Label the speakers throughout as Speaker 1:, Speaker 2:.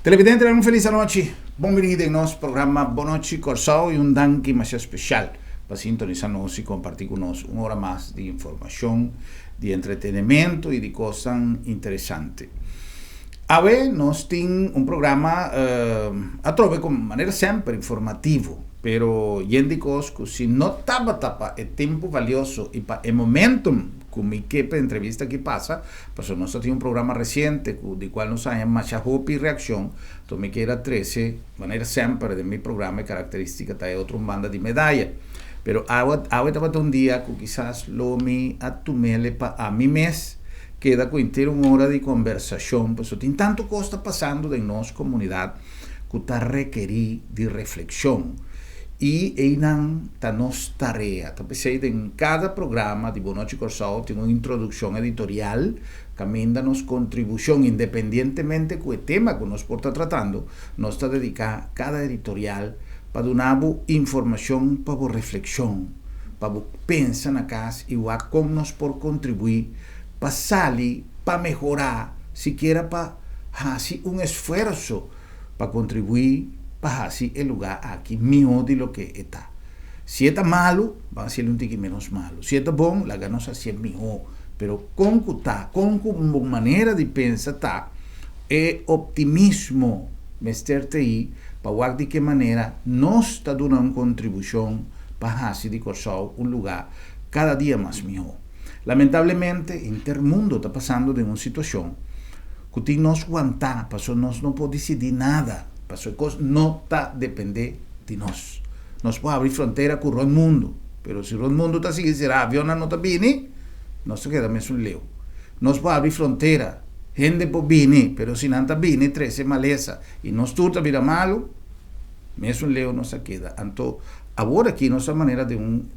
Speaker 1: Televidente, un felis anochi. Bon biní den nos programa Bon Nochi Kòrsou i un danki masha spesial pa sintonisá nos i kompartí ku nos un ora mas di informashon, di entretenimento i di kosnan interesante. Awe nos tin un programa atrobe ku manera semper informativo, pero yen di kos ku si no tabata pa e tempu valioso i pa e momentum ku mi ke pa e entrevista aki pasa, pasobra nos ta tin un programa resiente ku di kual nos haña masha hopi reakshon, enton mi kier a trese, manera semper den mi programa e karakteristika ta e otro un banda di medaya. Pero awe awe tabata un dia ku kisas lo mi a tumele pa ami mes keda ku henter un ora di kombersashon, pasobra tin tantu kos ta pasando den nos komunidat ku ta rekerí di reflekshon. I einan ta nos tarea. Ta p'esei den kada programa di Bon Nochi Kòrsou tin un introdukshon editorial kaminda nos kontribushon, independientemente ku e tema ku nos por ta tratando, nos ta dediká kada editorial pa duna bo informashon pa bo reflekshon, pa bo pensa na kas i wak kon nos por kontribuí pa sali, pa mehorá, sikiera pa hasi un esfuerso pa kontribuí pa hasi e lugá aki mihó di loke e ta. Si e ta malu, ban hasiel un tiki ménos malu. Si e ta bon, laga nos hasié mihó. Pero kon ku ta, kon ku un bon manera di pensa ta, e optimismo mester ta ei pa wak di ke manera nos ta duna un kontribushon pa hasi di Kòrsou un lugá kada dia mas mihó. Lamentablemente, henter mundo ta pasando den un situashon ku tin nos wantá pasobra nos no por disidí nada, pasobra e kos no ta dependé di nos. Nos por habri frontera ku rònt mundu, pero si rònt mundu ta sigui será, avionnan no ta bini, nos ta keda mesun leu. Nos por habri frontera, hende por bini, pero si nan ta bini trese malesa i nos tur ta bira malu, mesun leu nos ta keda. Anto awor aki nos ta manera den un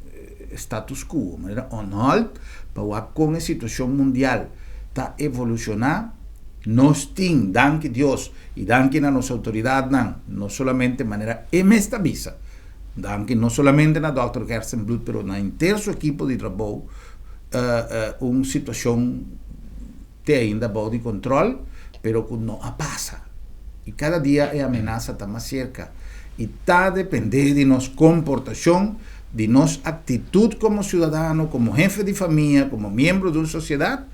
Speaker 1: status quo, manera on hold, pa wak kon e situashon mundial ta evolushoná. Nos tin, danki Dios i danki na nos outoridatnan, no solamente manera e mes ta bisa, danki no solamente na dòkter Gerstenbluth pero na henter su ekipo di trabou, un situashon te ainda bou di control, pero cu no a pasa. Y cada dia e amenaza ta mas cerca. Y ta depende di nos comportacion, di nos actitud como ciudadano, como hefe di famia, como miembro di un sociedad,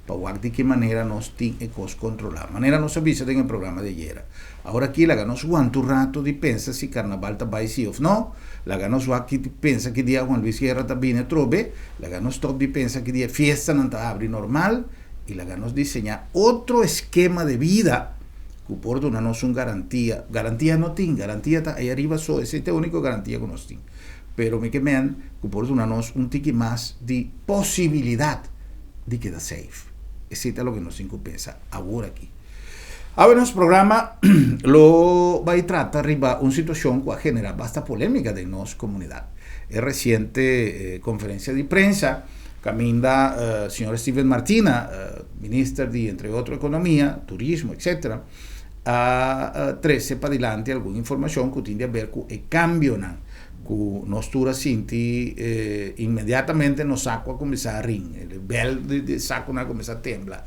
Speaker 1: pa wak di ki manera nos tin e cos controla. Manera nos a bisa den e programa di ayera. Awor aki laga nos wanta un rato di pensa si carnaval ta bay si of no, laga nos wak ki pensa ki dia Juan Luis Guerra ta bini atrobe, laga nos stop di pensa ki dia fiestanan ta habri normal y laga nos diseña otro eskema de bida ku por duna nos un garantia. Garantia no tin, garantia ta ahí ariba so, esei ta e úniko garantia ku nos tin. Pero mi ke men ku por duna nos un tiki mas di posibilidat di keda safe. Esei ta loke nos tin ku pensa awor aki. Awe nos programa lo bai trata riba un situacion cu a genera basta polemica den nos comunidad. E reciente conferencia di prensa caminda señor Steven Martina, minister di entre otro economia, turismo etc. A trece padilanti algun informacion cu tin di haber cu e cambionan cu nos tur a sinti inmediatamente nos saco a cuminsa ring, e bel di saconan a cuminsa tembla.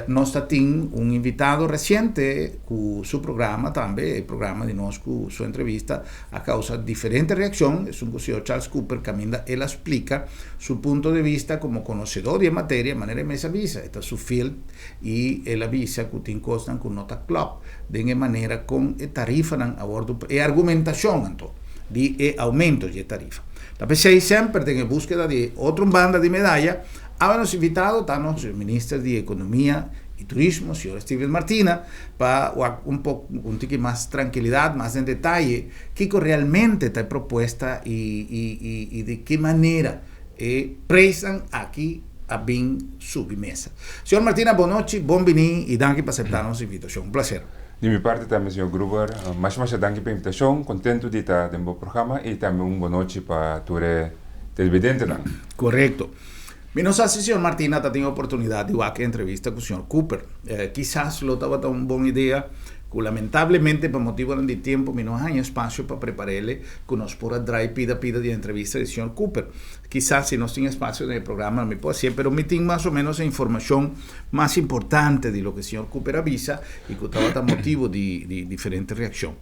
Speaker 1: Nos ta tin un invitado reciente cu su programa tambe, e programa di nos cu su entrevista a causa diferente reaccion, esun cu señor Charles Cooper caminda el a splica su punto de vista como conocedor di e materia, manera e mes a bisa, e ta su field y el a bisa cu tin cosnan cu no ta klop den e manera con e tarifanan a wordo, e argumentacion anto di e aumento di e tarifa. Ta p'esey semper den e buskeda di otro banda di medaya, Awe nos invitado ta nos Minister di Economia y Turismo, señor Steven Martina, pa wak un poco, un tiki mas tranquilidad, mas den detaye, kico realmente ta e propuesta y, y, y, y di ki manera e prijsnan aki a bin subi mesa. Señor Martina, bon nochi, bon bini y danki pa acepta nos invitacion. Un placer.
Speaker 2: Di mi parti tambe, señor Gruber, masha masha danki pa e invitacion, contento di ta den bo programa y tambe un bon nochi pa tur e televidentenan.
Speaker 1: Correcto. Mi no sa si señor Martina ta tin oportunidat di wak e entrevista ku señor Cooper. Kisas lo tabata un bon idea ku lamentablemente pa motibonan di tempu mi no a haña espasio pa prepar'ele ku nos por a drai pida pida di e entrevista di señor Cooper. Kisas si nos tin espasio den e programa mi por hasié, pero mi tin mas o menos e informashon mas importante di loke señor Cooper a bisa i ku tabata motibu di di diferente reakshon.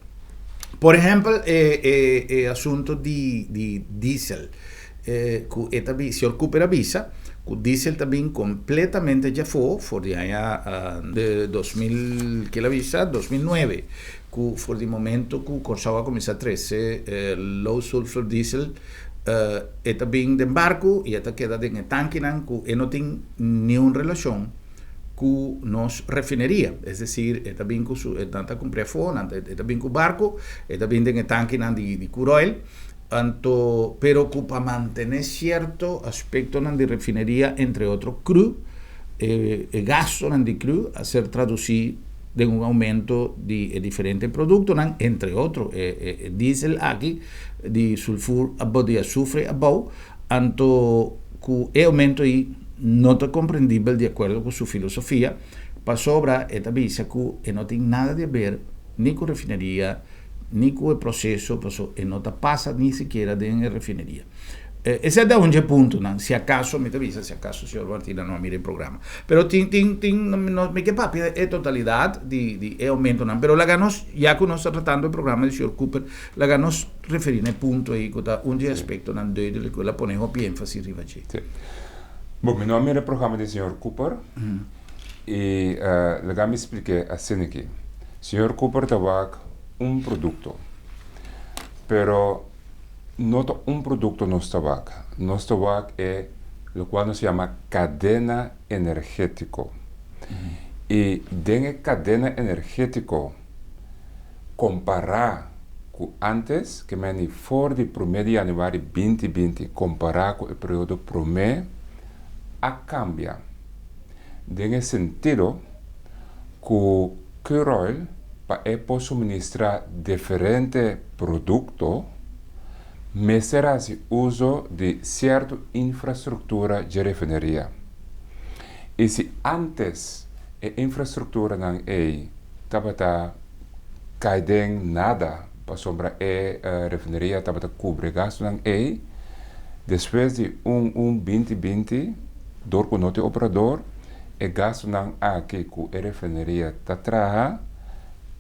Speaker 1: Por ehèmpel e e e asunto di di diesel. Ku e ta bi, señor Cooper a bisa ku diesel ta bin kompletamente djafó for di aña 2000, ke el a bisa? 2009, ku for di momento ku Kòrsou a kuminsá trese low sulfur diesel e ta bin den barku i e ta keda den e tankinan ku e no tin niun relashon ku nos refineria, es desir e ta bin ku su, nan ta kumpr'é afó, nan ta e ta bin ku barku, e ta bin den e tankinan di crude oil. Anto, pero ku pa mantené sierto aspektonan di refineria, entre otro cru, e e gastonan di cru a ser tradusí den un oumento di e diferente produktonan, entre otro e e e diesel aki di sulfur abou, di azufre abou, anto ku e oumento ei no ta komprendibel di akuerdo ku su filosofia, pasobra e ta bisa ku e no tin nada di aber ni ku refineria, ni ku e proseso paso e no ta pasa ni sikiera den e refineria. Esei ta un dje puntonan, si akaso mi ta bisa si akaso señor Martina no a mira e programa. Pero tin tin tin no mi ke papia e totalidat di di e oumentonan, pero laga nos ya ku nos ta tratando e programa di señor Cooper, laga nos referi na e punto ei ku ta un dje aspektonan duidelijk ku el a pone hopi énfasis riba dje.
Speaker 2: Sí. Bon, mi no a mira e programa di señor Cooper i laga mi splik'é asina aki. Señor Cooper ta wak un produkto, pero no ta un produkto nos ta wak. Nos ta wak e lokual nos yama kadena energétiko. I den e kadena energétiko, kompará ku ántes, ke meni for di promé di yanüari 2020 kompará ku e periodo promé, a kambia den e sentido ku Curoil pa e por suministrá diferente produkto, mester hasi uso di sierto infrastruktura dje refineria. I si ántes e infrastrukturanan ei tabata kai den nada pasobra e refineria tabata kubri e gastunan ei, despues di un un 2020, dor ku no tin operador, E gastunan aki ku e refineria ta traha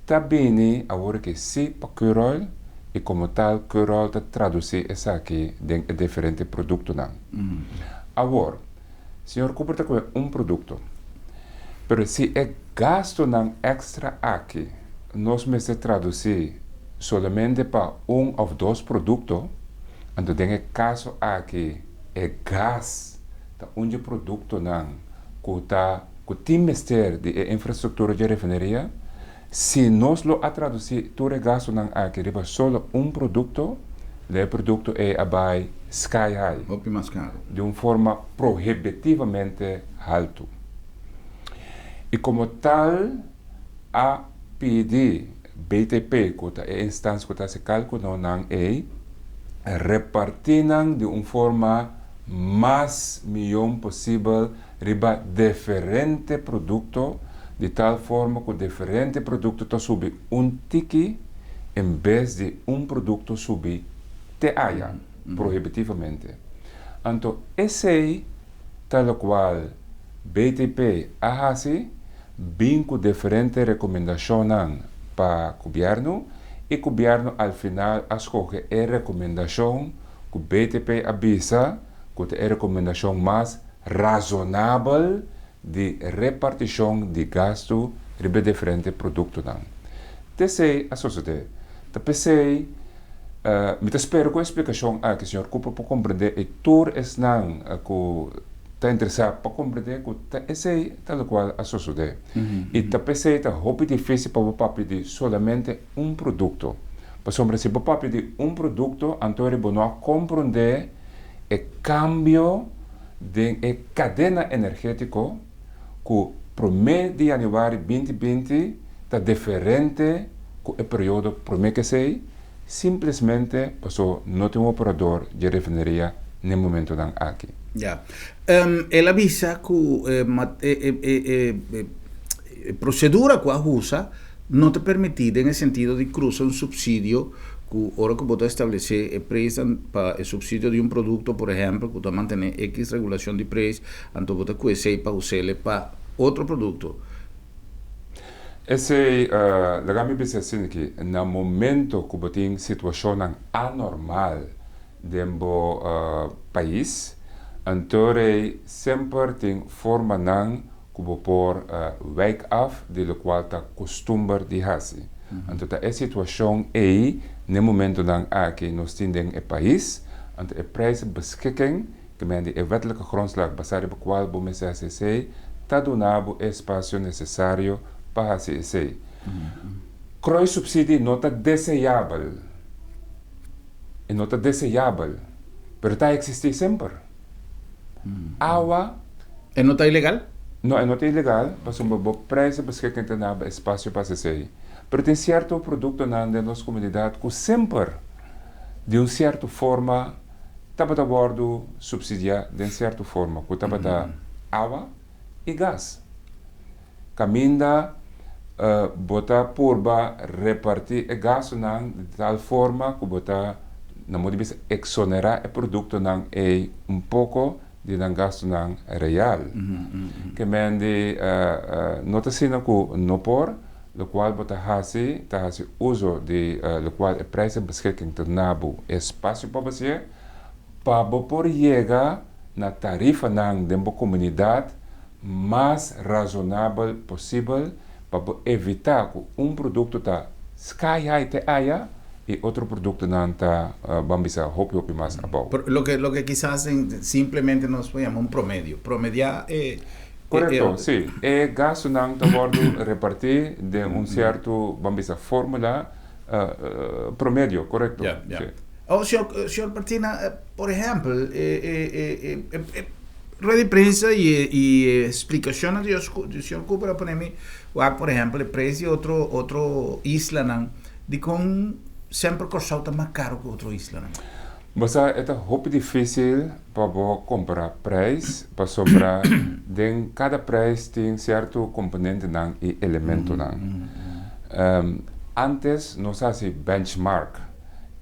Speaker 2: ta bini awor ke si pa Curoil i komo tal Curoil ta tradusí esaki den e diferente produktonan. Awor, señor Cooper ta kohe un produkto, pero si e gastunan èkstra aki nos mester tradusí solamente pa un òf dos produkto, anto den e kaso aki e gas ta un dje produktonan ku ta ku tin mester di e infrastruktura dje refineria. Si nos lo a tradusí tur e gastunan aki riba solo un produkto, lo e produkto ei a bai sky high.
Speaker 1: Hopi mas karu.
Speaker 2: Di un forma prohibitivamente haltu. I komo tal a pidi BTP, ku ta e instansia ku ta hasi kalkulonan ei, repartí nan di un forma mas miyon posibel riba deferente produkto, di tal forma ku deferente produkto ta subi un tiki en bes di un produkto subi te aya, prohibitivamente. Anto esei ta lokual BTP a hasi, bin ku deferente rekomendashonnan pa gobièrnu i gobièrnu al final a skohe e rekomendashon ku BTP a bisa ku ta e rekomendashon mas razonabel di repartishon di gastu riba e diferente produktonan. T'esei a sosodé. Ta p'esei mi ta spera ku e splikashon aki señor Cooper por komprendé i tur esnan ku ta interesá pa komprendé ku ta esei ta lokual a sosodé. I ta p'esei ta hopi difísil pa bo papia di solamente un produkto. Pasobra si bo papia di un produkto, anto eri bo no a komprondé e kambio den e kadena energétiko ku promé di yanüari 2020 ta diferente ku e periodo promé ku esei, simplesmente paso no tin un operador dje refineria. na e momentonan aki.
Speaker 1: Ya. El a bisa ku e e prosedura ku a usa no ta permití den e sentido di krusa un supsidio ku ora ku bo ta establesé e preisnan pa e supsidio di un produkto, por ehèmpel, ku ta mantené ekis regulashon di preis, anto bo ta ku esei pa us'é pa otro produkto.
Speaker 2: Esei, laga mi bisa asina aki, na momento ku bo tin situashonnan anormal den bo pais, anto rei semper tin formanan ku bo por wijk af di lokual ta kustumber di hasi. Anto ta e situashon ei n'e momentonan aki nos tin den e pais, anto e prijzenbeschikking, ke men di e wettelijke grondslag basá riba kual bo mester hasi esei, ta duna bo e espasio nesesario pa hasi esei. Kruissubsidie no ta deseabel. E no ta deseabel, pero ta eksistí semper. Awa.
Speaker 1: E no ta ilegal?
Speaker 2: No, e no ta ilegal, pasobra bo prijzenbeschikking ta daba espasio pa hasi esei. Pero tin sierto produktonan den nos komunidat ku semper, di un sierto forma, tabata wòrdu supsidiá den sierto forma, ku tabata awa i gas. Kaminda bo ta purba repartí e gastunan di tal forma ku bo ta, na modo di bisa, eksonerá e produktonan ei un poko di nan gastunan real. Ke men di no ta asina ku no por, lokual bo ta hasi ta hasi uso di lokual e prijzenbeschikking ta duna bo espasio pa bo hasié, pa bo por yega na tarifanan den bo komunidat mas razonabel posibel pa bo evitá ku un produkto ta sky high te aya i otro produktonan ta ban bisa hopi hopi mas abou.
Speaker 1: Loke loke kisas simplemente nos por yama un promedio. Promediá e
Speaker 2: Korekto, si. E gastunan ta wòrdu repartí den un sierto ban bisa fórmula promedio, korekto.
Speaker 1: Ya, ya. Oh, señor, señor Martina, por ehèmpel, e e e e Rueda di prensa y e y e splicacionnan di di señor Cooper a pone mi wak por ehempel e prijs di otro otro islanan dikon semper Kòrsou ta mas karo ku otro islanan?
Speaker 2: Bo sa e ta hopi dificil pa bo compara prijs pasobra den cada prijs tin cierto componentenan y elementonan. Antes nos a haci benchmark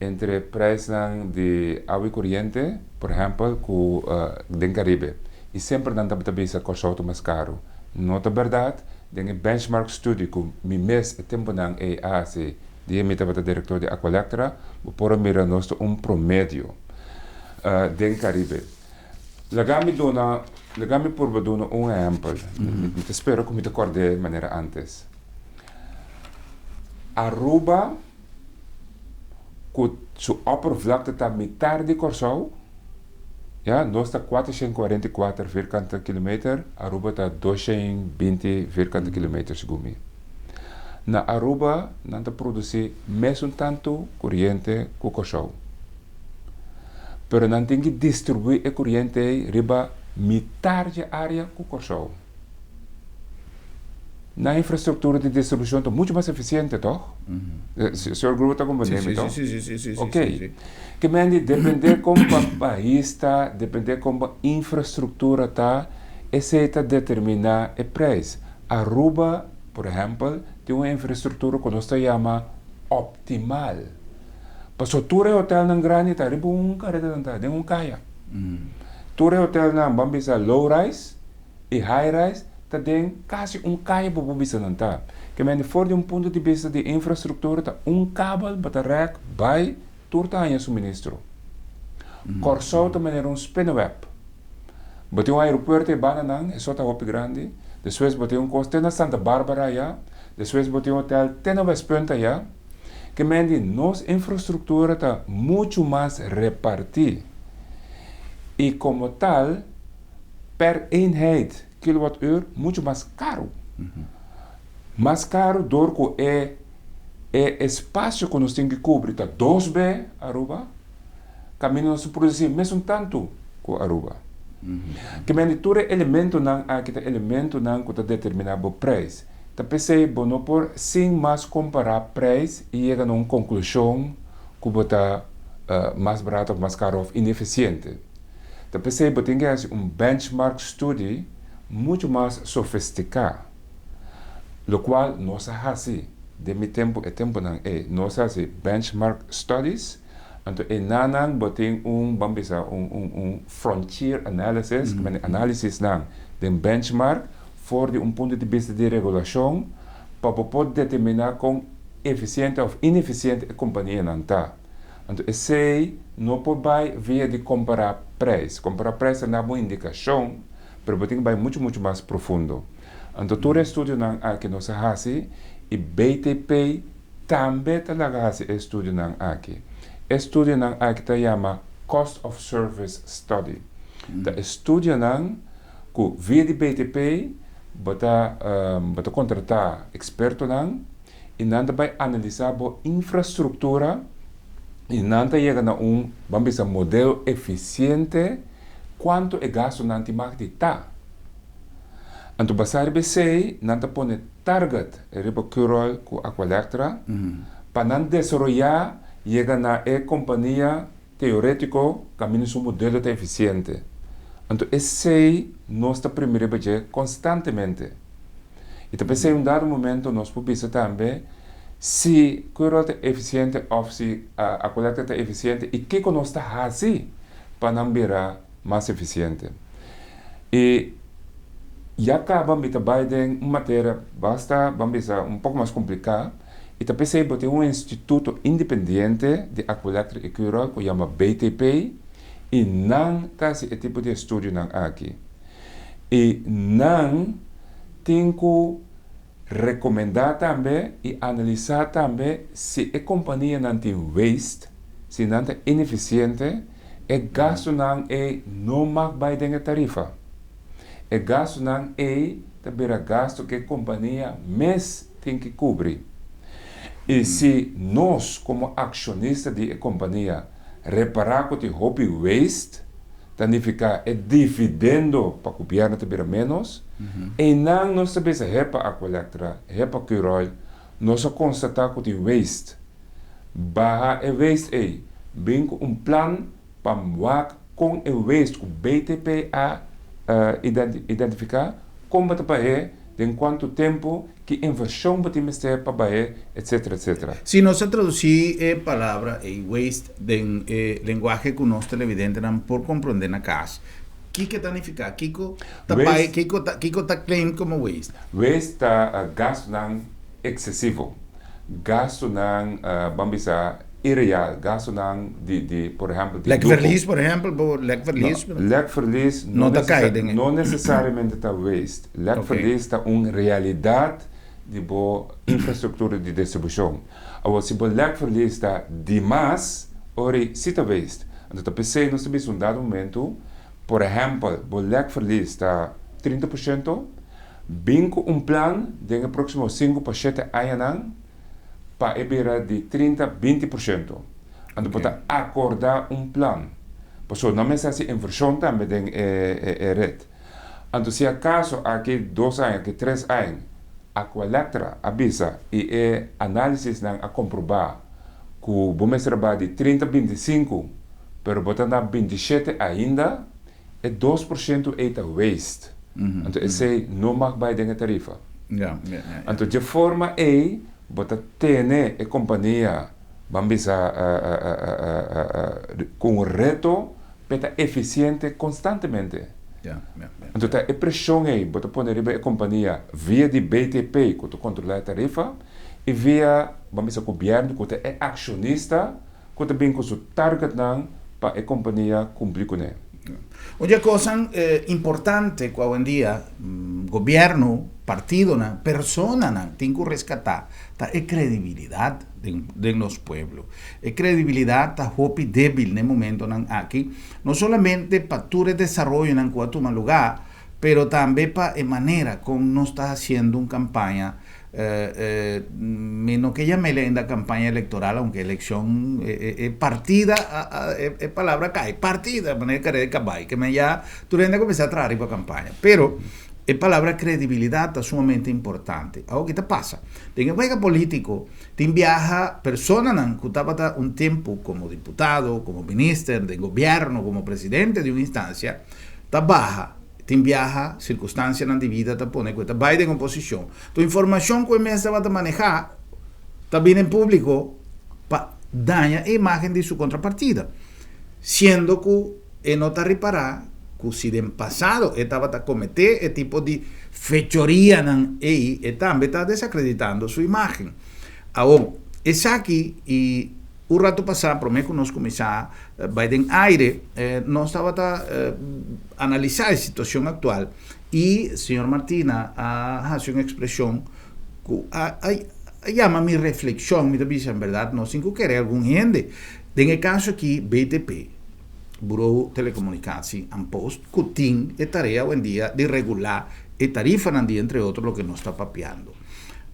Speaker 2: entre prijsnan di awa y coriente, por ehempel, cu den Caribe. Y semper nan tabata bisa Corsou ta mas caro. No ta berdad, den e benchmark study cu mi mes e temponan ey a haci dia mi tabata director di Aqualectra, bo por a mira nos ta un promedio den Caribe. Laga mi duna, laga mi purba duna un ehempel. Mi ta spera cu mi ta cord'e manera antes. Aruba. Ku su oppervlakte ta mitar di Kòrsou, ya, nos ta 444 vierkante kilometer, Aruba ta 220 vierkante kilometer segun mi. Na Aruba nan ta produsí mesun tantu kuriente ku Kòrsou. Pero nan tin ki distribuí e kuriente ei riba mitar dje área ku Kòrsou. Nan infrastruktura di distribushon ta muchu mas efisiente, tòg? Señor Gruber ta komprendé mi, tòg?
Speaker 1: Sí, sí, sí, sí, sí.
Speaker 2: Ok. Ke men di dependé kon bo pais ta, dependé kon bo infrastruktura ta, esei ta determiná e preis. Aruba, por ehèmpel, tin un infrastruktura ku nos ta yama optimal. Pasobra tur e hotelnan grandi ta riba un kareda nan ta, den un kaya. Tur e hotelnan, ban bisa low rise, E high rise ta den kasi un kaya bo por bisa nan ta. Ke mende for di un punto di bista di infrastruktura ta un kabel bo ta rèk bai tur ta haña suministro. Kòrsou ta manera un spinneweb. Bo tin un aeropuerto e banda nan, esò ta hopi grandi, despues bo tin un kos te na Santa Barbara aya, despues bo tin un hotel te na Westpunt aya. Ke mende nos infrastruktura ta muchu mas repartí i komo tal, per eenheid kilowattuur mucho mas caro. Mas caro door cu e e espacio cu nos tin ki cubri ta dos be Aruba, caminda nos ta produci mesun tanto cu Aruba. Ke men di tur e elementonan aki ta elementonan cu ta determina bo prijs. Ta pesey bo no por sin mas compara prijs y yega na un conclusion cu bo ta mas barato of mas caro of ineficiente. Ta p'esei bo tin ke hasi un benchmark study muchu mas sofistiká, lokual nos a hasi den mi tempu, e tempunan ei nos a hasi benchmark studies, anto enanan bo tin un, ban bisa, un un un frontier analysis, ku mende análisisnan den benchmark for di un punto di bista di regulashon pa bo por determiná kon efisiente òf inefisiente e kompanianan ta. Anto esei no por bai via di kompará preis. Kompará preis ta na bo indikashon, pero bo tin ku bai muchu muchu mas profundo. Anto tur e estudionan aki nos a hasi i BTP tambe ta laga hasi e estudionan aki. E estudionan aki ta yama Cost of Service Study. Ta estudionan ku via di BTP bo ta bo ta kontratá ekspertonan i nan ta bai analisá bo infrastruktura i nan ta yega na un, ban bisa, modelo efisiente kuantu e gastunan tin mag di ta. Anto basá riba esei nan ta pone target riba Curoil ku Aqualectra pa nan desaroyá yega na e kompania teorétiko kaminda su modelo ta efisiente. Anto esei nos ta primi riba dje konstantemente. I ta p'esei un dado momento nos por bisa tambe si Curoil ta efisiente òf si Aqualectra ta efisiente i kiko nos ta hasi pa nan bira mas efisiente. I ya kaba mi ta bai den un materia basta, ban bisa, un poko mas kompliká. I ta p'esei bo tin un instituto independiente di Aqualectra i Curoil ku yama BTP i nan ta hasi e tipo di estudionan aki. I nan tin ku rekomendá tambe i analisá tambe si e kompanianan tin waste, si nan ta inefisiente, e gastunan ei no mag bai den e tarifa. E gastunan ei ta bira gastu ku e kompania mes tin ki kubri. I si nos komo akshonista di e kompania repará ku tin hopi waste, ta nifiká e dividendo pa gobièrnu ta bira ménos. Einan nos ta bisa hepa Aqualectra, hepa Curoil, nos a konstatá ku tin waste. Baha e waste ei, bin ku un plan pa wak kon e waste ku BTP a identifiká, kon bo ta bah'é, den kuantu tempu, ki invershon bo tin mester pa bah'é, etcetera, etcetera.
Speaker 1: Si nos a tradusí e palabra ei waste den e lenguahe ku nos televidentenan por komprondé na kas, kiko ta nifiká? Kiko ta bai, kiko ta, kiko ta claim komo waste?
Speaker 2: Waste ta gastunan eksesivo, gastunan, ban bisa, ireal, gastunan di, di, por ehèmpel, di
Speaker 1: luho. Lèkverlies, por ehèmpel, bo lèkverlies?
Speaker 2: No, lèkverlies
Speaker 1: no ta kai den e.
Speaker 2: No nesesariamente ta waste. Lèkverlies ta un realidat di bo infrastruktura di distribushon. Awor, si bo lèkverlies ta dimas, ora si ta waste. Anto ta p'esei nos ta bisa un dado momentu, por ehèmpel, bo lèkverlies ta 30%, bin ku un plan den e próksimo 5 pa 7 añanan pa e bira di 30, 20%. Anto bo ta akordá un plan. Pasobra no mester hasi invershon tambe den e ret. Anto si akaso aki 2 aña, aki 3 aña, Aqualectra a bisa i e análisisnan a komprobá ku bo mester bai di 30, 25, pero bo ta na 27 ainda, e 2% ei ta waste. Anto esei no mag bai den e tarifa. Anto di forma ei bo ta tene e kompania, ban bisa, ku un reto pa ta efisiente konstantemente. Anto ta e preshon ei bo ta pone riba e kompania via di BTP ku ta kontrolá e tarifa i via, ban bisa, gobièrnu ku ta e akshonista ku ta bin ku su targetnan pa e kompania kumpli kuné.
Speaker 1: Un kos importante ku awendia gobièrnu, partidonan, personanan tin ku reskatá ta e kredibilidat den nos pueblo. E kredibilidat ta hopi débil na e momentonan aki, no solamente pa tur e desaroyonan ku a tuma lugá, pero tambe pa e manera kon nos ta hasiendo un kampaña. Mi no ke yam'é ainda kampaña elektoral, aunke elekshon e partida, e palabra kai, partida, manera karera di kabai, ke men ya tur hende a kuminsá traha riba kampaña. Pero E palabra kredibilidat ta sumamente importante. Awor ki ta pasa? Den e wega polítiko tin biaha personanan ku tabata un tempu komo diputado, komo minister den gobièrnu, komo presidente di un instansia, ta baha. Tin biaha sirkunstansianan di bida ta pone ku e ta bai den oposishon. Tur informashon ku e mes tabata manehá ta bini en públiko pa daña e imágen di su kontrapartida, siendo ku E no ta ripará ku si den pasado e tabata kometé e tipo di fechorianan ei, e tambe ta desakreditando su imágen. Awor, esaki i un ratu pasá promé ku nos kuminsá bai den aire, nos tabata analisá e situashon aktual i señor Martina a hasi un ekspreshon ku a yama mi reflekshon. Mi ta bisa, en bèrdat nos tin ku kere algun hende. Den e kaso aki, BTP. Bureau Telecomunicatie en Post cu tin e tarea awendia di regula e tarifanan di entre otro loke nos ta papiando.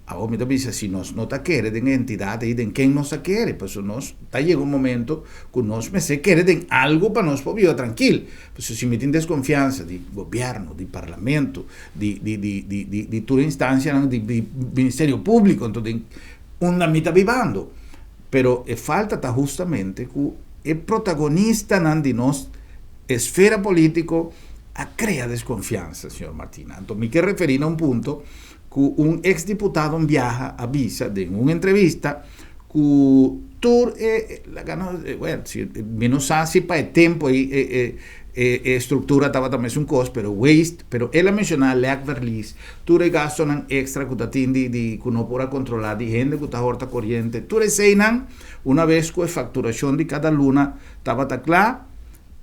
Speaker 1: Awor mi ta bisa si nos no ta kere den e entidad ey den ken nos ta kere? Pasobra nos ta yega un momento cu nos mester kere den algo pa nos por biba trankil. Pasobra si mi tin desconfiansa di gobierno, di parlamento, di di di di di di tur instancianan di di ministerio publico anto den unda mi ta bibando. Pero e falta ta hustamente ku e protagonistanan di nos esfera polítiko a krea deskonfiansa, señor Martina. Anto mi ke referí na un punto ku un eks diputado un biaha a bisa den un entrevista ku tur e laga nos, bueno, si mi no sa si pa e tempu ei e e e struktura tabata mesun kos, pero waste, pero el a menshoná lèkverlies, Tur e gastonan extra cu ta tin di di cu no por a controla di hende cu ta horta coriente, tur eseynan, una vez cu e facturacion di cada luna tabata cla,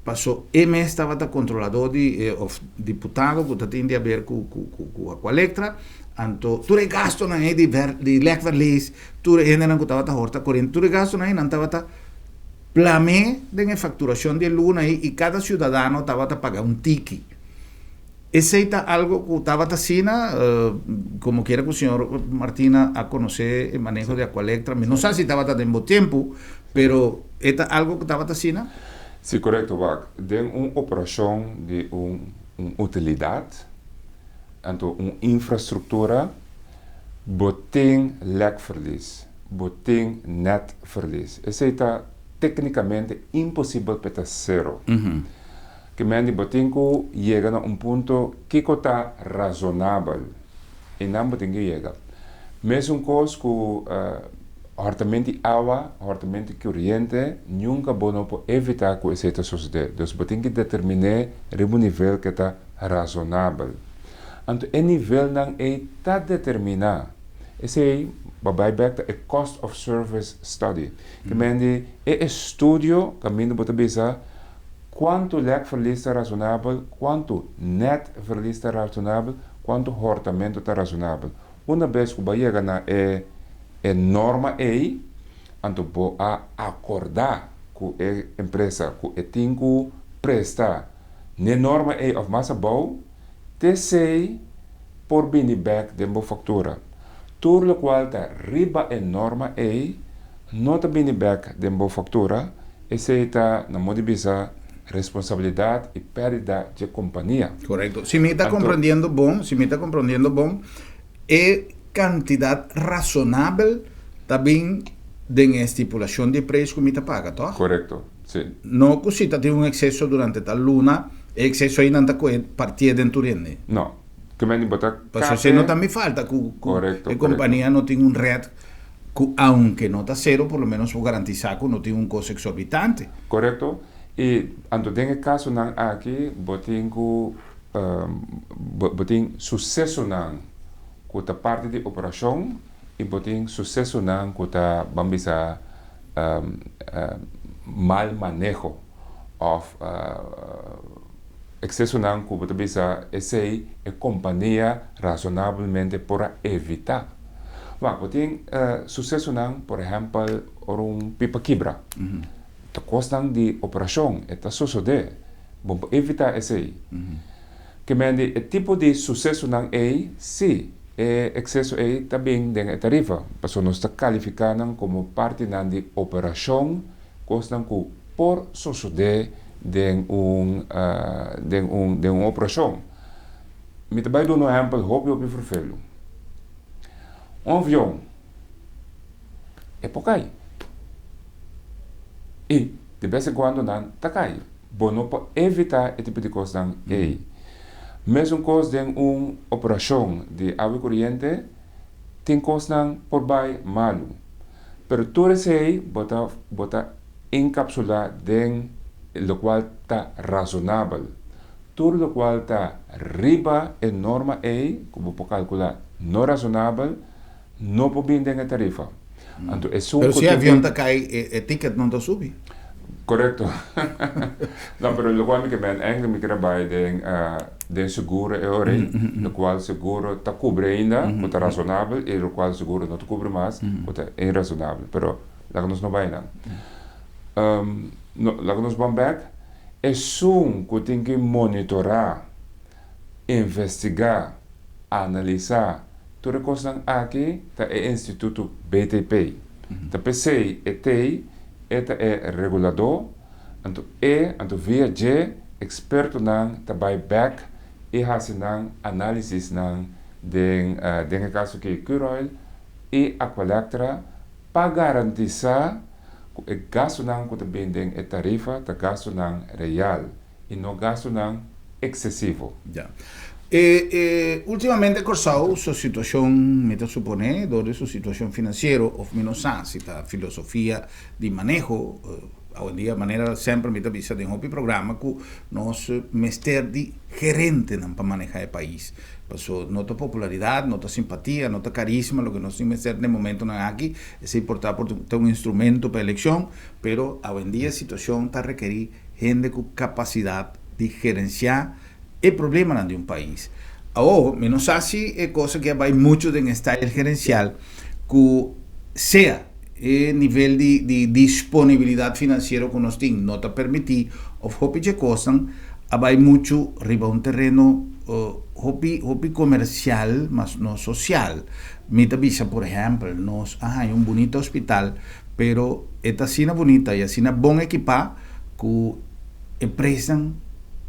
Speaker 1: paso e mes tabata controlador di of diputado cu ta tin di haber cu cu cu Aqualectra, anto tur e gastonan ey di ver di lekverlies, tur e hendenan cu tabata horta coriente, tur e gastonan ey nan tabata plame den e facturacion di e luna ey y cada ciudadano tabata paga un tiki. Esei ta algo ku tabata asina, komo kiera ku señor Martina a konosé e maneho di Aqualectra, mi no sa si tabata den bo tempu, pero e ta algo ku tabata asina?
Speaker 2: Sí, korekto, wak. Den un operashon di un un utilidat, anto un infrastruktura, bo tin lèkverlies, bo tin nètverlies. Esei ta téknikamente imposibel pa e ta sero. Ke men di bo tin ku yega na un punto kiko ta razonabel i nan bo tin ku yega. Mesun kos ku hòrtament di awa, hòrtament di koriente, nunka bo no por evitá ku esei ta sosodé. Dus bo tin ku determiné riba un nivel ke ta razonabel. Anto e nivelnan ei ta determiná. Esei bo bai bèk ta e cost of service study. Ke men di e estudio kaminda bo ta bisa. Kuantu lèkverlies ta rasonabel, kuantu nèt verlies ta rasonabel, kuantu hòrtamentu ta rasonabel. Una bes ku bo a yega na e e norma ei, anto bo a akordá ku e empresa ku e tin ku presta n'e norma ei òf mas abou, t'esei por bini bèk den bo faktura. Tur lokual ta riba e norma ei no ta bini bèk den bo faktura. Esei ta, na modo di bisa, responsabilidat i pèrdida dje kompania.
Speaker 1: Korekto. Si mi ta komprendiendo bon, si mi ta komprendiendo bon, e kantidat rasonabel ta bin den e stipulashon di preis ku mi ta paga, tòg?
Speaker 2: Korekto, si.
Speaker 1: No ku si ta tin un ekseso durante tal luna, e ekseso ei nan ta kohe partié den tur hende.
Speaker 2: No. Ke men di bo ta
Speaker 1: Pasobra esei no ta mi falta ku e kompania no tin un rèt. Ku aunke no ta sero, por lo menos por garantisá ku no tin un kos eksorbitante.
Speaker 2: Korekto. I anto den e kasonan aki bo tin ku bo tin susesonan ku ta parti di operashon i bo tin susesonan ku ta ban bisa mal maneho òf eksesonan ku bo ta bisa esei e kompania rasonabelmente por a evitá. Wak, bo tin susesonan, por ehèmpel, ora un pipa kibra. Ta kosnan di operashon, e ta sosodé. Bo por evitá esei. Ke men di e tipo di susesonan ei, sí, e ekseso ei ta bin den e tarifa, pasobra nos ta kalifiká nan komo partinan di operashon, kosnan ku por sosodé den un den un den un operashon. Mi ta bai duna un ehèmpel hopi hopi ferfelu. Un avion e por kai i de bes en kuando nan ta kai. Bo no por evitá e tipo di kosnan ei. Mesun kos den un operashon di awa i koriente, tin kosnan por bai malu. Pero tur esei bo ta bo ta enkapsulá den lokual ta rasonabel. Tur lokual ta riba e norma ei ku bo por kalkulá no rasonabel, no por bin den e tarifa. Anto esun
Speaker 1: Pero
Speaker 2: ku
Speaker 1: si e
Speaker 2: tin
Speaker 1: avion
Speaker 2: ke.
Speaker 1: ta kai e ticket no ta subi.
Speaker 2: Korekto. No, pero lokual mi ke men eigenlijk mi kier a bai den den seguro e ora ei, lokual seguro ta kubri ainda ku ta rasonabel i lokual seguro no ta kubri mas ku ta irasonabel. Pero laga nos no bai nan. No, laga nos ban bek. Esun ku tin ki monitorá, investigá, analisá tur e kosnan aki ta e instituto BTP. Ta p'esei e t'ei, e ta e reguladó, anto e, anto via dje ekspertonan ta bai bèk i hasi nan análisisnan den, den e kaso aki Curoil i Aqualectra pa garantisá ku e gastunan ku ta bin den e tarifa ta gastunan real i no gastunan eksesivo.
Speaker 1: Ya. E e ultimamente Kòrsou su situashon, mi ta suponé, dor di su situashon finansiero òf mi no sa si ta filosofia di maneho, awendia manera semper mi ta bisa den hopi programa ku nos mester di gerentenan pa manehá e pais. Paso no ta popularidat, no ta simpatia, no ta karisma loke nos tin mester den momentonan aki. Esei por ta por ta un instrumento pa elekshon, pero awendia situashon ta rekerí hende ku kapasidat di gerensiá e problemanan di un pais. Awor, mi no sa si e kos aki a bai muchu den e style gerensial ku sea e nivel di di disponibilidat finansiero ku nos tin no ta permití òf hopi dje kosnan a bai muchu riba un tereno hopi hopi komersial mas no sosial. Mi ta bisa por ehèmpel nos a haña un bunita hospital pero e ta asina bunita i asina bon ekipá ku e preisnan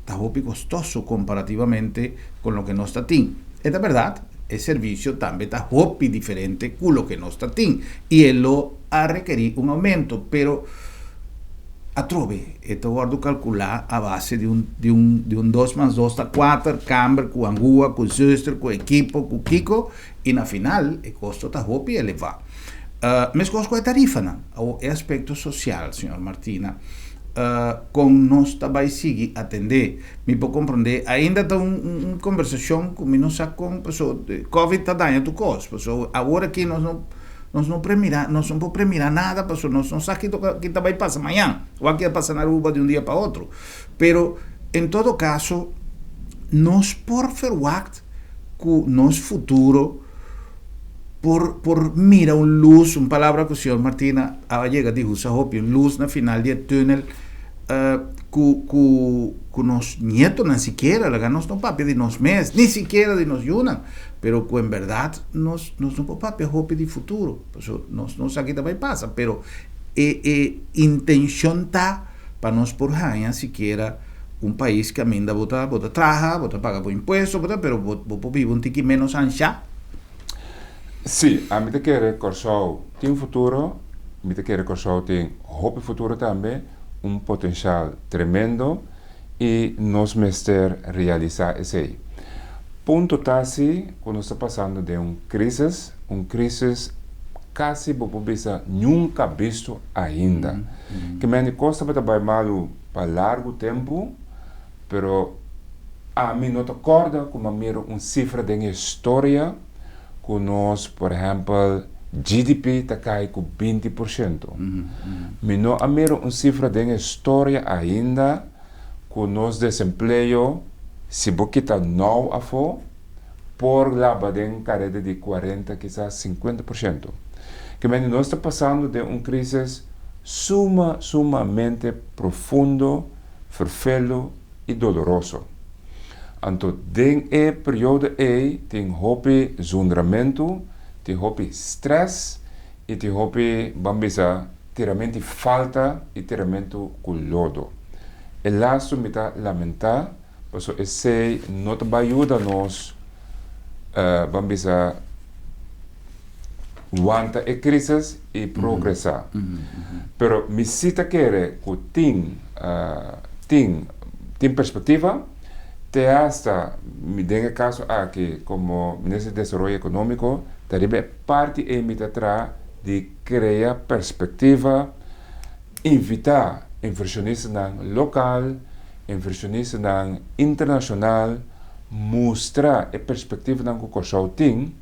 Speaker 1: ta hopi kostoso komparativamente kon loke nos ta tin. E ta bèrdat, e servisio tambe ta hopi diferente ku loke nos ta tin i e lo a rekerí un oumento, pero atrobe e ta wòrdu kalkulá a base di un di un di un dos mas dos ta kuater, kamber ku angua, ku zuster, ku ekipo, ku kiko i na final e kosto ta hopi elevá. Meskos ku e tarifanan. Awor e aspekto sosial, señor Martina, kon nos ta bai sigui atendé? Mi por komprondé, ainda ta un un kombersashon ku mi no sa kon, paso covid ta daña tur kos, paso awor aki nos no nos no premirá, nos no por premirá nada, paso nos no sa kiko ki ta bai pasa mañan, wak ki a pasa na Aruba di un dia pa otro. Pero en todo kaso nos por ferwagt ku nos futuro por por mira un lus, un palabra ku señor Martina a yega di usa hopi, un lus na final di e túnel ku ku ku nos nietonan sikiera, laga nos no papia di nos mes, ni sikiera di nos yunan, pero ku en bèrdat nos nos no por papia hopi di futuro, pasobra nos no sa ki ta bai pasa, pero e e intenshon ta pa nos por haña sikiera un pais kaminda bo ta bo ta traha, bo ta paga bo impuesto, bo ta pero bo bo por biba un tiki ménos anshá.
Speaker 2: Sí, ami ta kere Kòrsou tin futuro, mi ta kere Kòrsou tin hopi futuro tambe, un potenshal tremendo i nos mester realisá esei. Punto ta si ku nos ta pasando den un krísis, un krísis kasi bo por bisa nunka bisto ainda. Ke men di kos tabata bai malu pa largu tempu, Pero ami no ta kòrda ku mi a mira un sifra den historia ku nos, por ehèmpel, GDP ta kai ku 20%. Mi no a mira un sifra den historia ainda ku nos desempleo, si bo kita nou afó, por laba den kareda di 40, kisas 50%. Ke mende nos ta pasando den un krísis suma, sumamente profundo. ferfelu i doloroso. Anto den e periodo ei tin hopi zundramentu, tin hopi stress i tin hopi, ban bisa, tirament'i falta i tiramentu ku lodo. E lastu mi ta lamentá. Pasobra esei no ta bai yuda nos, ban bisa, wanta e crisis y progresa. Pero mi si ta kere cu tin, tin, tin perspectiva, te hasta mi den e caso aki como Minister di Desaroyo Economico ta riba e parti ey mi ta traha di crea perspectiva, invita inversionistanan local, inversionistanan internacional, mustra e perspectivanan cu Corsou tin,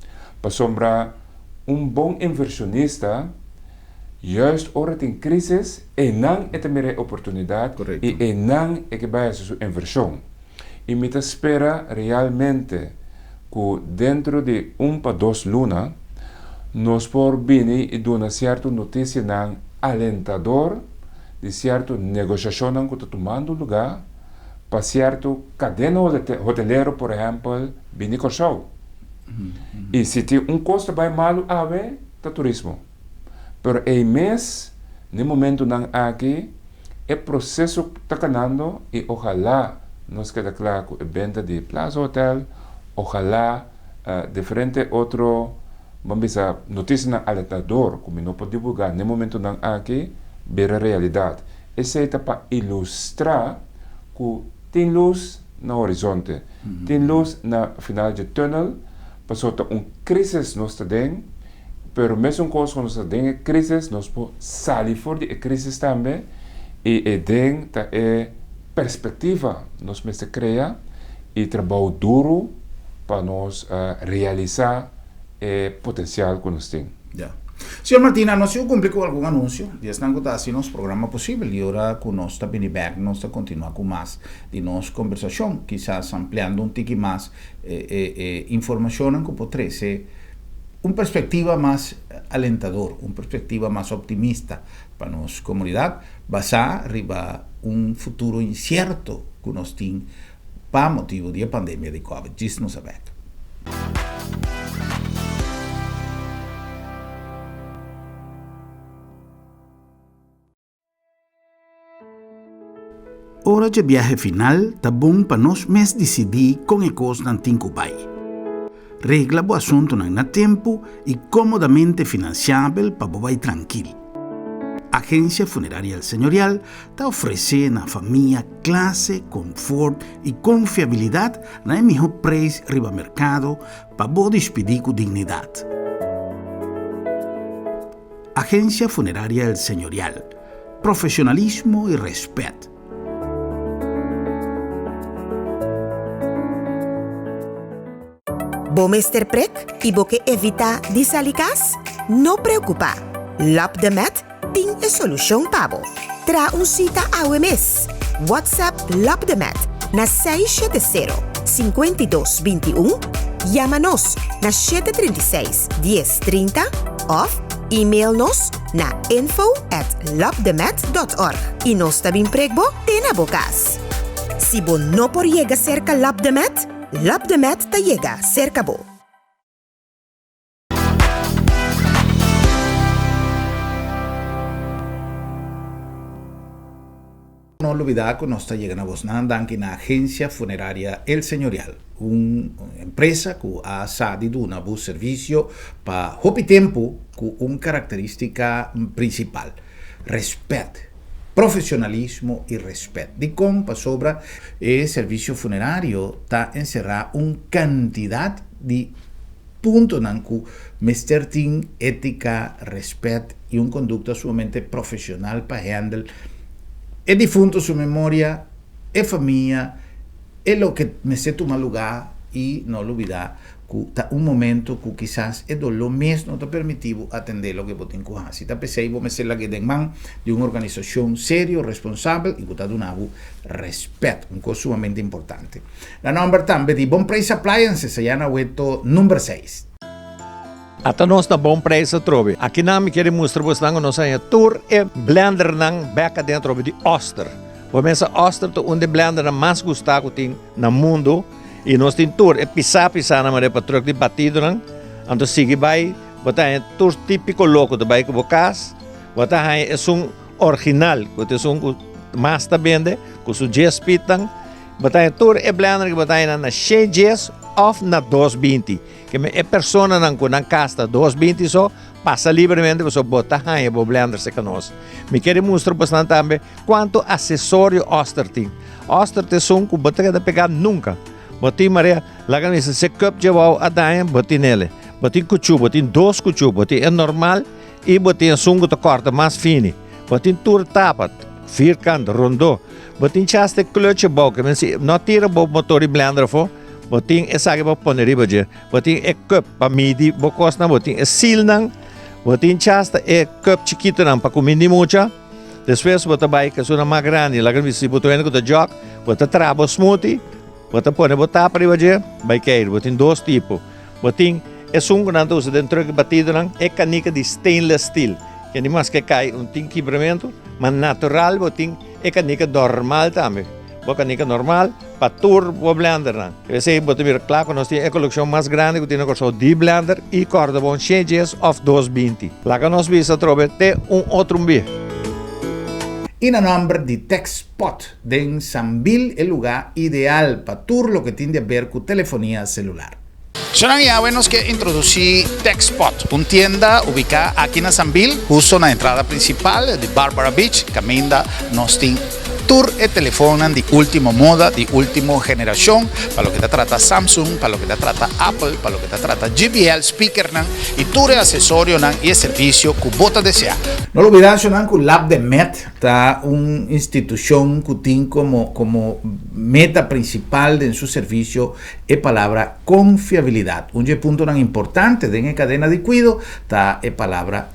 Speaker 2: pasobra un bon inversionista juist ora tin crisis eynan e ta mira e oportunidad y eynan e ke bay haci su inversion. Y mi ta spera realmente cu dentro di un pa dos luna nos por bini y duna cierto noticianan alentador di cierto negociacionnan cu ta tumando lugar pa cierto cadena hotelero por ehempel bini Corsou. Y si tin un cos ta bay malo awe ta turismo. Pero ey mes n'e momentonan aki e proceso ta canando y ojalá nos keda cla cu e benta di Plaza Hotel, ojalá diferente otro ban bisa noticianan alentador cu mi no por divulga n'e momentonan aki bira realidad. Esey ta pa ilustra cu tin luz na horizonte, tin luz na final dje tunnel, pasobra ta un crisis nos ta den, pero mesun cos cu nos ta den e crisis, nos por sali for di e crisis tambe y e den ta e perspectiva nos mester crea y trabou duro pa nos realisa e potencial cu nos tin.
Speaker 1: Ya. Señor Martina, nos sigo cumpli cu algun anuncio di esnan cu ta haci nos programa posibel y ora cu nos ta bini bek nos ta continua cu mas di nos conversacion, kisas ampliando un tiki mas e e informacionnan cu por trece un perspectiva mas alentador, un perspectiva mas optimista pa nos comunidad basa riba un futuro incierto cu nos tin pa motibu di e pandemia di Covid. Djis nos a bek. Ora dje biahe final ta bon pa nos mes disidí kon e kosnan tin ku bai. Regla bo asuntunan na tempu i kómodamente finansiabel pa bo bai trankil. Agencia Funeraria El Señorial ta ofresé na famia klase, konfort i konfiabilidat na e mihó preis riba merkado pa bo dispidí ku dignidat. Agencia Funeraria El Señorial, Profesionalismo i rèspèt.
Speaker 3: Bo mester prek i bo ke evitá di sali kas? No preokupá! Lap de Met tin e solushon pa bo. Traha un sita awe mes! WhatsApp Lap de Met na 670 52 21, yama nos na 736 10 30 òf email nos na info at lapdemet dot org i nos ta bin prek bo te na bo kas. Si bo no por yega serka Lap de Met, Lap de Met ta yega serka bo.
Speaker 1: No lubida cu nos ta yega na bosnan danki na Agencia Funeraria El Señorial, un empresa cu a sa di duna bo servicio pa hopi tempo cu un caracteristica principal, respet. Profesionalismo y respet. Dicon? Pasobra e servicio funerario ta encerra un cantidad di puntonan cu mester tin etica, respet y un conducta sumamente profesional pa handle e difunto su memoria, e famia, e loke mester tuma lugar y no lubida ku ta un momento ku kisas e doló mes no ta permití bo atendé loke bo tin ku hasi. Ta p'esei bo mester lag'é den man di un organisashon serio, responsabel i ku ta duna bo rèspèt, un kos sumamente importante. Na nòmber tambe di Bon Preis Appliances, ayá na Weto number seis.
Speaker 4: Ata nos na Bon Preis atrobe. Akinan mi kere mustra bosnan ku nos haña tur e blendernan bèk aden atrobe di Oster. Bo mesa Oster ta un di e blendernan mas gustá ku tin na mundu. I nos tin tur e pisá pisánan manera pa truk di batidonan. Anto sigui bai, bo ta haña tur típiko loko ta bai ku bo kas. Bo ta haña esun orginal, ku ta esun ku mas ta bende, ku su djes pitnan. Bo ta haña tur e blender ku bo ta haña na 110 òf na 220. Ke men e personanan ku nan kas ta 220 so, pasa libremente pasobra bo ta haña bo blender serka nos. Mi kere mustra bosnan tambe kuantu asesorio Oster tin. Oster ta esun ku bo ta keda pegá nunka. Bo tin marea, laga mi bisa, se cup dje wou a daña, bo tin ele. Bo tin kuchú, bo tin dos kuchú, bo tin e normal i bo tin esun ku ta kòrta mas fini. Bo tin tur tapa, vierkant, rondó. Bo tin chas te clutch abou, ke men si no tira bo motor di blender afó, bo tin esaki pa pone riba dje. Bo tin e cup pa midi bo kosnan, bo tin e sealnan, bo tin chas ta e cup chikitonan pa kumindi mucha. Despues bo ta bai ku esunnan mas grandi, laga mi si bo ta wende ku ta jòk, bo ta traha bo smoothie, bo ta pone bo tapa riba dje, bai keir. Bo tin dos tipo. Bo tin esun ku nan ta usa den truck di batidonan, e kanika di stainless steel, ke ni maske kai un tin kibramentu, ma natural bo tin e kanika normal tambe. Bo kanika normal pa tur bo blendernan. Esei bo ta mira kla ku nos tin e kolekshon mas grandi ku tin na Kòrsou di blender i kòrda bon 110 òf 220. Laga nos bisa atrobe te un otro un bia.
Speaker 1: I na nòmber di Techspot den Sambil e lugá ideal pa tur loke tin di aber ku telefonia selular. Shonnan i awe nos ke introdusí Techspot, un tienda ubiká aki na Sambil, husto na entrada prinsipal di Barbara Beach, kaminda nos tin tur e telefonnan di último moda, di último generashon, pa loke ta trata Samsung, pa loke ta trata Apple, pa loke ta trata JBL speakernan i tur e asesorionan i e servisio ku bo ta deseá. No lubidá, shonnan, ku Lab de Med Ta un institushon ku tin komo komo meta prinsipal den su servisio e palabra konfiabilidat. Un dje puntonan importante den e kadena di kuido ta e palabra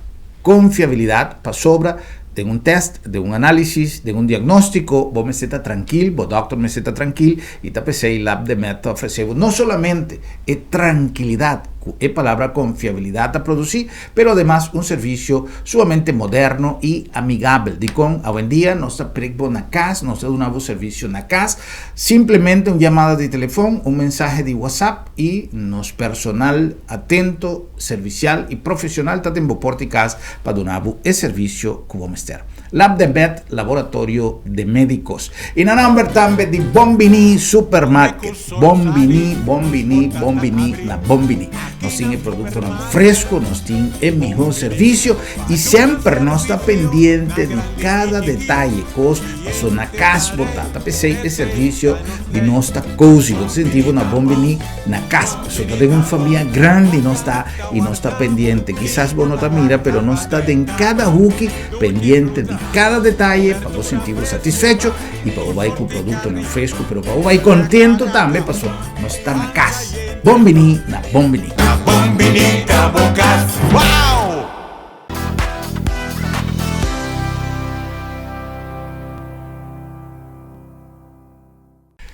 Speaker 1: konfiabilidat pasobra den un tèst, den un análisis, den un diagnóstiko bo mester ta trankil, bo dòkter mester ta trankil i ta p'esei Labdemed ta ofresé bo no solamente e trankilidat ku e palabra konfiabilidat ta produsí, Pero ademas un servicio sumamente moderno y amigabel. Dicon awendia nos ta prek bo na cas, nos ta duna bo servicio na cas. Simplemente un yamada di telefon, un mensahe di WhatsApp y nos personal atento, servicial y profesional ta den bo porta y cas pa duna bo e servicio cu bo mester. Lab de Med, Laboratorio de Médicos. Y na nomber tambe di Bon Bini Supermarket. Bon Bini, Bon Bini, Bon Bini na Bon Bini. Nos tin e productonan fresco, nos tin e mihor servicio y semper nos ta pendiente di cada detaye. Cos paso na cas bo ta. Ta pesey e servicio di nos ta cozy. Bo ta sinti bo na Bon Bini na cas. Pasobra den un famia grandi nos ta y nos ta pendiente. Kisas bo no ta mira, pero nos ta den cada huki pendiente di cada detaye pa bo sinti bo satisfecho y pa bo bai cu productonan fresco, pero pa bo bai contento tambe pasobra nos ta na cas. Bon bini na Bon Bini.
Speaker 5: Na Bon Bini ta bo cas. Wow!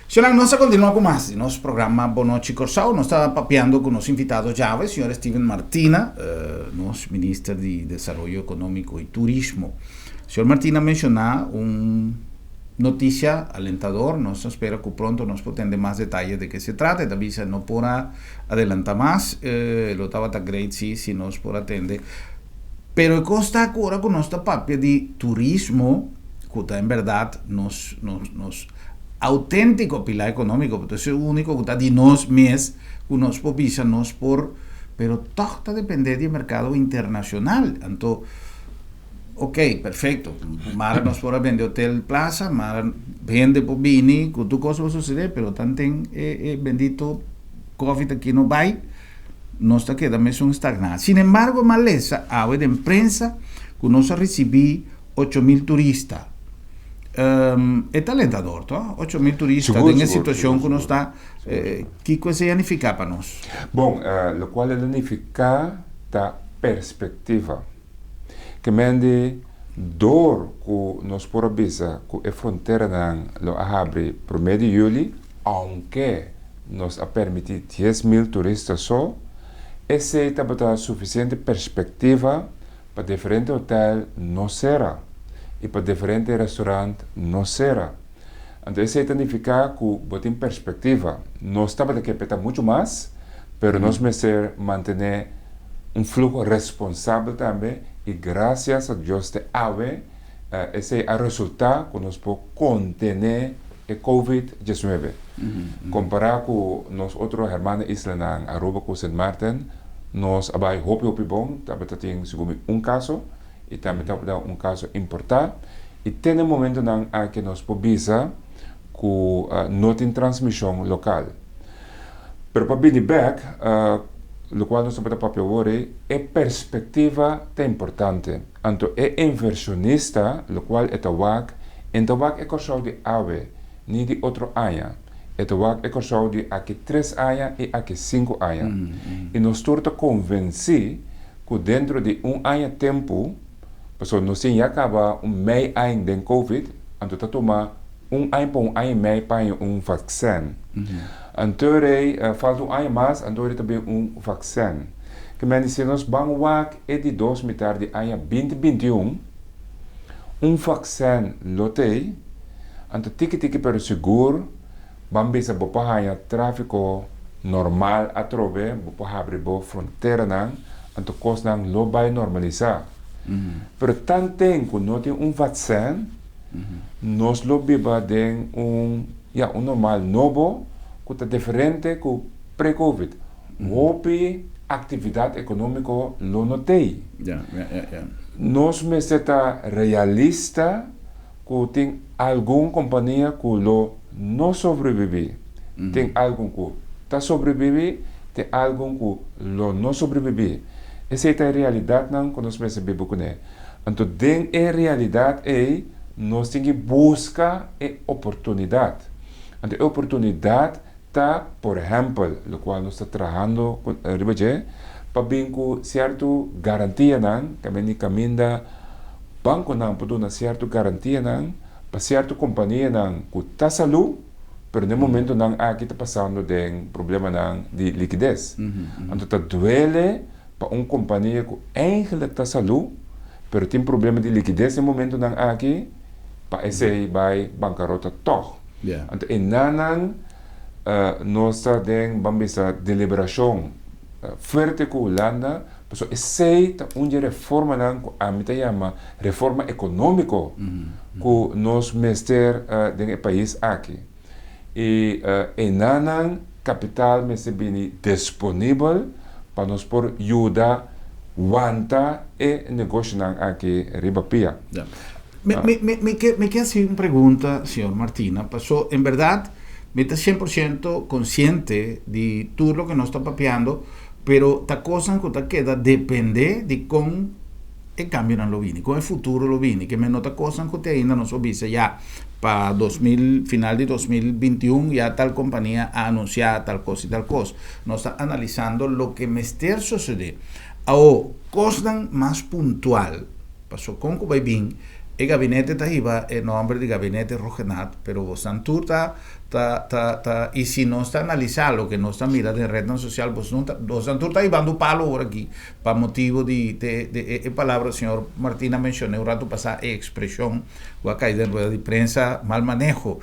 Speaker 1: Señornan, nos ta continua cu mas di nos programa Bon Nochi Corsou. Nos ta papiando cu nos invitado djawe, señor Steven Martina, nos Minister di Desaroyo Economico y Turismo. Señor Martina a menciona un noticia alentador. Nos ta spera cu pronto nos por tende mas detaye de ke se trata. E ta bisa no por a adelanta mas. Lo tabata great si, si nos por a tende. Pero e cos ta cu ora cu nos ta papia di turismo, cu ta en berdad nos, nos, nos auténtico pilar económico, porque es el único cu ta di nos mes, cu nos por bisa, nos por, pero toch ta depende di e mercado internacional. Anto, ok, perfecto, mara nos por a bende Hotel Plaza, mara hende por bini, cu tur cos por sucede, pero tanten e, e bendito COVID aki no bay, nos ta keda mesun stagna. Sin embargo, malesa awe den prensa cu nos a ricibi 8000 turista. E ta alentador to? 8000 turista
Speaker 2: Sigur,
Speaker 1: den e
Speaker 2: sigur,
Speaker 1: situacion
Speaker 2: sigur,
Speaker 1: cu nos
Speaker 2: sigur.
Speaker 1: ta, kico esey a nifica pa nos?
Speaker 2: Bon, locual el a nifica ta perspectiva. Ke men di door cu nos por a bisa cu e fronteranan lo a habri prome di juli, aunke nos a permiti 10,000 turista so, esey tabata suficiente perspectiva Pa diferente hotel no sera y pa diferente restaurant no sera. Anto esey ta nifica cu bo tin perspectiva. Nos tabata ke peta mucho mas, pero nos mester mantene un fluho responsabel tambe y gracias a Dios te awe esey a resulta cu nos por contene. e Covid 19. Kompará ku nos otro hermana islanan Aruba ku Sint Maarten, nos a bai hopi hopi bon, tabata tin segun mi un kaso i tambe tabata un kaso importá i te na e momentonan aki nos por bisa ku no tin transmishon lokal. Pero pa bini bek, lokual nos tabata papia awor ei, e perspektiva ta importante. Anto e invershonista lokual e ta wak, e no ta wak e Kòrsou di awe ni di otro aña, e ta wak e Kòrsou di aki tres aña i aki sinku aña. I nos tur ta konvensí ku dentro di un aña tempu, pasobra nos tin ya kaba un mei aña den covid, anto ta tuma un aña pa un aña i mei pa haña un vaksin. Anto rei falta un aña mas, anto rei ta bin un vaksin. Ke men di si nos ban wak e di dos mitar di aña binti 21, un vaksin lo t'ei, anto tiki tiki pero sigur ban bisa bo por haña tráfiko normal atrobe, bo por habri bo fronteranan, anto kosnan lo bai normalisá. Pero tanten ku no tin un vaksin, nos lo biba den un, ya, un normal nobo ku ta diferente ku pre-covid. Hopi aktividat ekonómiko lo no t'ei. Nos mester ta realista ku tin algun kompania ku lo no sobrebibí. Tin algun ku ta sobrebibí, tin algun ku lo no sobrebibí. Esei ta e realidatnan ku nos mester biba kuné. Anto den e realidat ei nos tin ki buska e oportunidat. Anto e oportunidat ta, por ehèmpel, lokual nos ta trahando riba dje, pa bin ku sierto garantianan, kaminda di kaminda bankonan por duna sierto garantianan pa sierto kompanianan ku ta salú, pero den momentonan aki ta pasando den problemanan di likides. Anto ta duele pa un kompania ku eigenlik ta salú, pero tin problema di likides den momentonan aki, pa esei bai bankarota tòg. Anto e nanan nos ta den, ban bisa, deliberashon fuerte ku Hulanda, pasobra esei ta un di e reformanan ku ami ta yama reforma ekonómiko ku nos mester den e pais aki. I e nanan kapital mester bini disponibel pa nos por yuda wanta e negoshonan aki riba pia.
Speaker 1: Mi ke hasi un pregunta, señor Martina, paso en berdad mi ta 100% konsiente di tur loke nos ta papiando, pero ta kosnan ku ta keda depende di kon e kambionan lo bini, kon e futuro lo bini, ke men no ta kosnan ku te ainda nos por bisa ya pa 2000, final di 2021 ya tal kompania a anunsiá tal kos i tal kos. Nos ta analisando loke mester sosodé. Awo, kosnan mas puntual. Paso kon ku bai bin e gabinete ta hiba e nomber di gabinete Rhuggenaath, pero bosnan tur ta ta ta ta y si nos ta analisa loke nos ta mira den rednan social bosnan ta bosnan tur ta hibando palo ora aki pa motibo di de de e palabra señor Martina mencione un rato pasa e expresion ku a kai den rueda di prensa mal maneho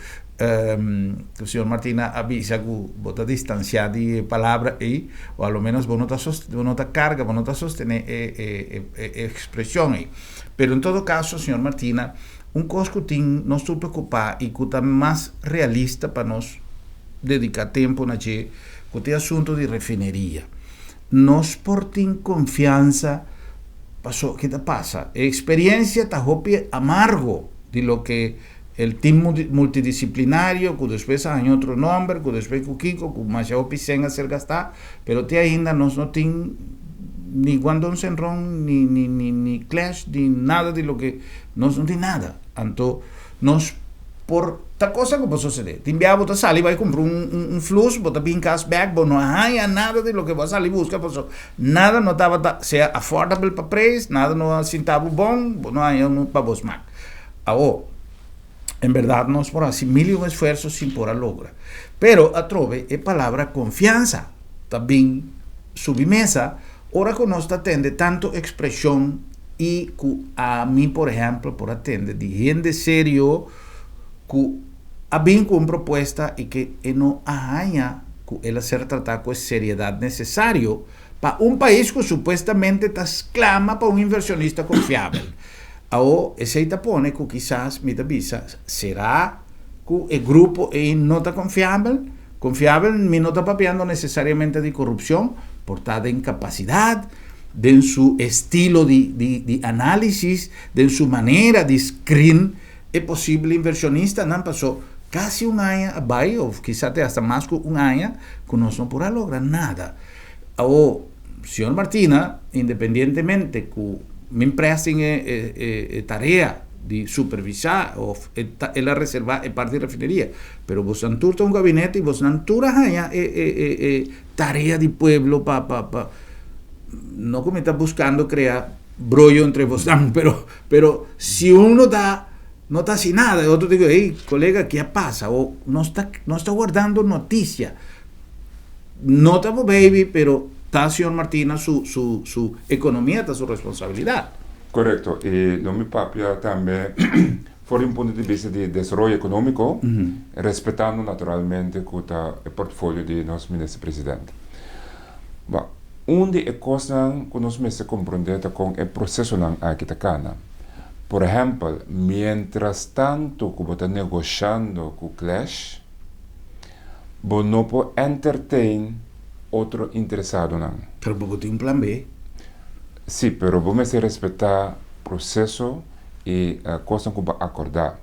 Speaker 1: ku señor Martina a bisa ku bo ta distancia di e palabra ei o a lo menos bo no ta bo no ta carga bo no ta sostene e e e expresion ei pero en todo caso señor Martina un cos ku tin nos tur preocupa y ku ta mas realista pa nos dedica tempo na dje ku ta e asunto di refineria nos por tin confiansa paso ke ta pasa e experiencia ta hopi amargo di loke El team multidisciplinario cu despues a haña otro nomber, cu despues cu kico, cu masha hopi cen a ser gastá, pero te ainda nos no tin ni Guandón Senron, ni, ni, ni, ni Clash, ni nada di loke, nos no tin nada. Anto nos por, ta cosa cu por sosode. Tin bia bo ta sali bai cumpra un, un, un flus, bo ta bin cas bek, bo no a haña nada di loke bo a sali busca, pasobra nada no tabata sea affordable pa prijs, nada no a sinta bo bon, bo no a haña unu pa bo smak. Awor, en berdad nos por haci mil y un esfuerzo sin por a logra. Pero atrobe e palabra confianza ta bin subi mesa ora cu nos ta tende tanto expresion y cu ami por ehempel por a tende di hende serio cu a bin cu un propuesta y que e no a haña cu el a ser trata cu e seriedad necesario pa un pais cu supuestamente ta sclama pa un inversionista confiabel. Awo, esei ta pone ku kisas mi ta bisa, Será Ku e grupo ei no ta konfiabel? Konfiabel, mi no ta papiando nesesariamente di korupshon, por ta den kapasidat, den su estilo di di di análisis, den su manera di screen e posibel invershonistanan, paso kasi un aña a bai, òf kisa te asta mas ku un aña, ku nos no por a logra nada. Awor, señor Martina, independientemente ku Minpres tin e e e tarea di supervisá òf e ta el a reservá e parti di refineria, pero bosnan tur ta un gabinete i bosnan tur a haña e e e e tarea di pueblo pa pa pa no ku mi ta buskando krea broyo entre bosnan pero pero si uno ta no ta hasi nada e otro ta digo ey kolega ke a pasa o nos ta nos ta wardando notisia no ta bo baby pero ta señor Martina su su su ekonomia ta su responsabilidat.
Speaker 2: Korekto, i lo mi papia tambe for di un punto di bista di desaroyo ekonómiko, respetando naturalmente ku ta e portfolio di nos minister presidente. Ba, un di e kosnan ku nos mester komprondé ta kon e prosesonan aki ta kana. Por ehèmpel, miéntras tantu ku bo ta negoshando ku Clash, bo no por entertain otro interesadonan.
Speaker 1: Pero bo tin un plan B.
Speaker 2: Sí, pero bo mester respetá proseso i kosnan ku bo a akordá.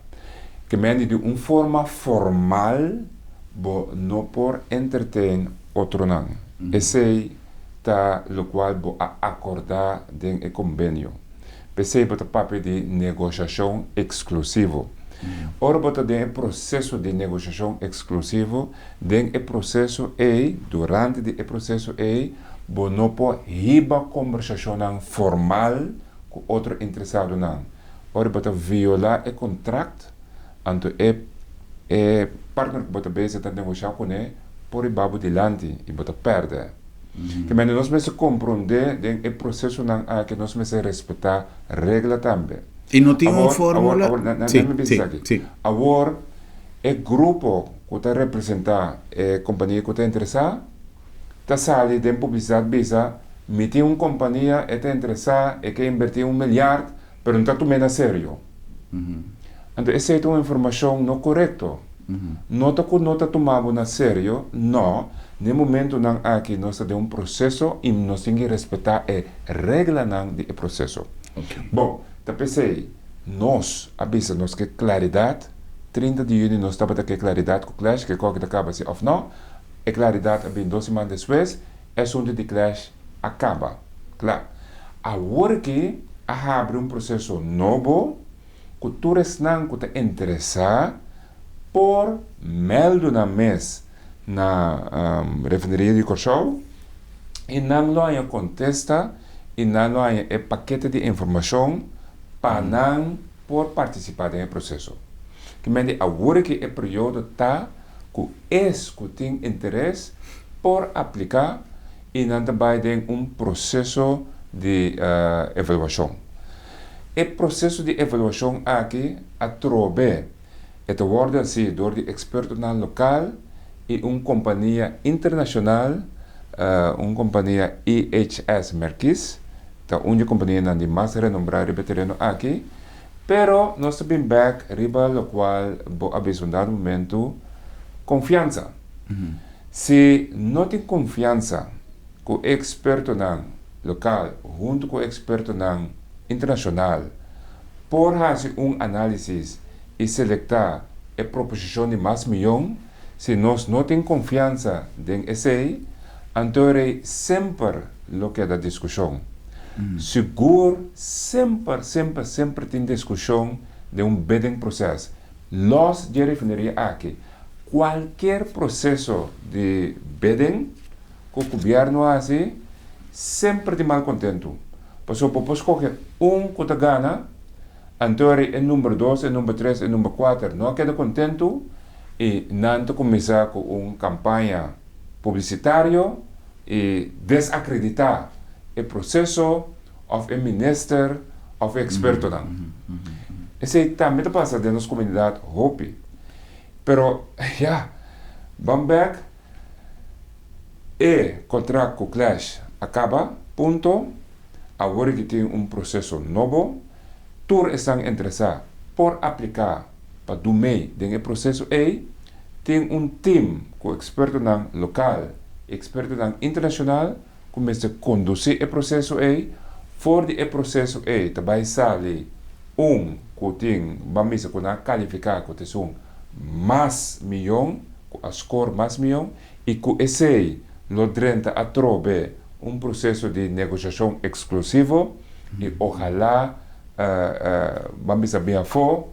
Speaker 2: Ke mende di un forma formal bo no por entertain otronan. Esei ta lokual bo a akordá den e kombenio. P'esei bo ta papia di negoshashon eksklusivo. Ora bo ta den e proseso di negoshashon eksklusivo, Den e proseso ei, durante di e proseso ei, bo no por hiba kombersashonnan formal ku otro interesadonan. Ora bo ta violá e kontrakt, anto e e partner ku bo ta bezig ta negoshá kuné por riba bo dilanti i bo ta pèrdè. Ke mende nos mester komprondé den e prosesonan aki nos mester respetá regla tambe.
Speaker 1: I no tin un fórmula?
Speaker 2: Awor, awor,
Speaker 1: Sí,
Speaker 2: mi bisa
Speaker 1: sí,
Speaker 2: esaki.
Speaker 1: sí.
Speaker 2: Awor e grupo ku ta representá e kompania ku ta interesá ta sali den publisidat bisa, Mi tin un kompania, e ta interesá, e ke inbertí un milyard, pero no ta tum'é na serio. Anto esei ta un informashon no korekto. No ta ku no ta tuma bo na serio, no, den momentunan aki nos ta den un proseso i nos tin ki respetá e reglanan di e proseso. Bon, ta p'esei nos a bisa nos ke klaridat. 30 di yüni nos tabata ke klaridat ku Clash ke koki ta kaba si òf nò. E klaridat a bin dos siman despues, e asuntu di Clash a kaba. Kla. Awor aki a habri un proseso nobo ku tur esnan ku ta interesá por mèldu nan mes na Refineria di Kòrsou i nan lo haña kontesta i nan lo haña e pakete di informashon pa nan por partisipá den e proseso. Ki men di awor ki e periodo ta ku es ku tin interes por apliká i nan ta bai den un proseso di evaluashon. E proseso di evaluashon aki atrobe e ta wòrdu hasí dor di ekspertonan lokal i un kompania internashonal, un kompania IHS Merkis, Ta un di e kompanianan di mas renombrá riba e tereno aki, pero nos ta bin bèk riba lokual bo a bisa un dado momentu, konfiansa. Si no tin konfiansa ku e ekspertonan lokal huntu ku e ekspertonan internashonal por hasi un análisis i selektá e proposishon di mas mion, si nos no tin konfiansa den esei, anto rei semper lo keda diskushon. Sigur semper, semper, semper tin diskushon den un bidding proses. Los dje refineria aki, kualkier proseso di bidding ku gobièrnu hasi, semper tin malkontentu. Pasobra bo por skohe un ku ta gana, anto eri e number dos, e number tres, e number kuater no a keda kontentu i nan ta kuminsá ku un kampaña publisitario i desakreditá e proseso òf e minister òf e ekspertonan. Esei tambe ta pasa den nos komunidat hopi. Pero ya, ban bèk, e kontrakt ku Clash a kaba, punto. Awor ki tin un proseso nobo, tur esnan interesá por apliká. pa Dumei den e proseso ei, tin un tim ku ekspertonan lokal i ekspertonan internashonal ku mester kondusí e proseso ei. For di e proseso ei ta bai sali un ku tin, ban bisa ku nan a kalifiká ku ta esun mas miyon, ku a skor mas miyon i ku esei lo drenta atrobe un proseso di negoshashon eksklusivo i ohalá ban bisa bin afó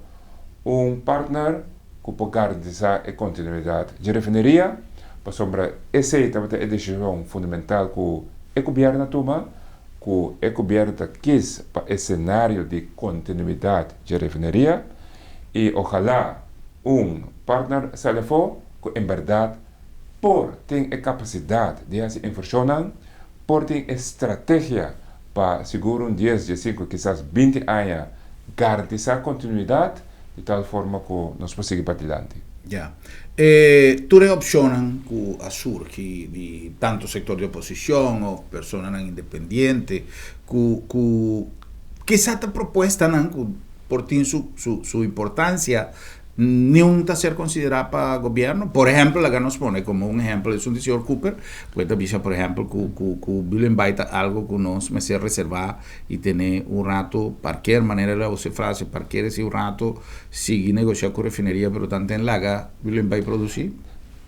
Speaker 2: un partner ku por garantisá e kontinuidat dje refineria, pasobra esei tabata e desishon fundamental ku e gobièrnu a tuma, ku e gobièrnu ta kis pa e senario di kontinuidat dje refineria i ohalá un partner sali afó ku en bèrdat por tin e kapasidat di hasi invershonnan, por tin e strategia pa sigur un dies, diesinku, kisas 20 aña garantisá kontinuidat di tal forma ku nos por sigui padilanti.
Speaker 1: Ya. E tur e opshonnan ku a surgi di tantu sektor di oposishon òf personanan independiente ku ku kisas ta propuestanan ku por tin su su su importansia Niun ta ser konsiderá pa gobièrnu. Por ehèmpel, laga nos pone komo un ehèmpel esun di señor Cooper, ku e ta bisa por ehèmpel ku ku ku Bullenbaai ta algu ku nos mester reservá i tene un ratu parker, manera el a usa e frase, parker esei un ratu, sigui negoshá ku refineria, pero tanten laga Bullenbaai produsí.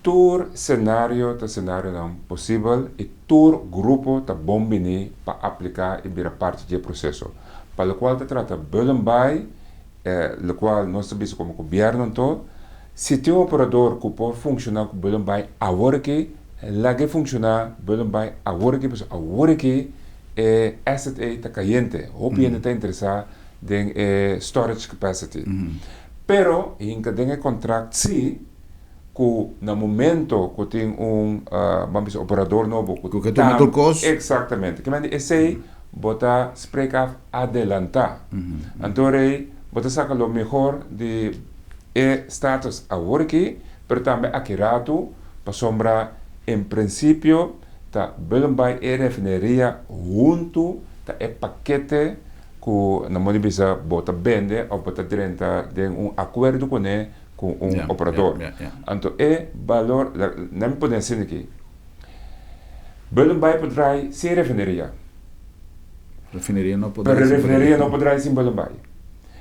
Speaker 2: Tur senario ta senarionan posibel i tur grupo ta bon bini pa apliká i bira parti di e proseso. Pa lokual ta trata Bullenbaai, Lokual nos ta bisa komo gobièrnu anto, si tin un operador ku por funshoná ku Bullenbaai awor aki, lag'é funshoná Bullenbaai awor aki pasobra awor aki e asset ei ta kayente. Hopi hende ta interesá den e storage capacity. Pero hinka den e kontrakt si ku na momento ku tin un ban bisa operador nobo ku
Speaker 1: Ku ke tuma tur kos.
Speaker 2: Eksaktamente. Ke mende esei bo ta spreek af adelantá. Anto rei bo ta saka lo mehor di e status awor aki, pero tambe aki ratu, pasobra en prinsipio ta Bullenbaai e refineria huntu ta e pakete ku na modo di bisa bo ta bende òf bo ta drenta den un akuerdo kuné ku un operador. Anto e balor, nan mi pone asina aki, Bullenbaai por draai sin refineria.
Speaker 1: Refineria no por
Speaker 2: draai sin Bullenbaai. Pero refineria no por draai sin Bullenbaai.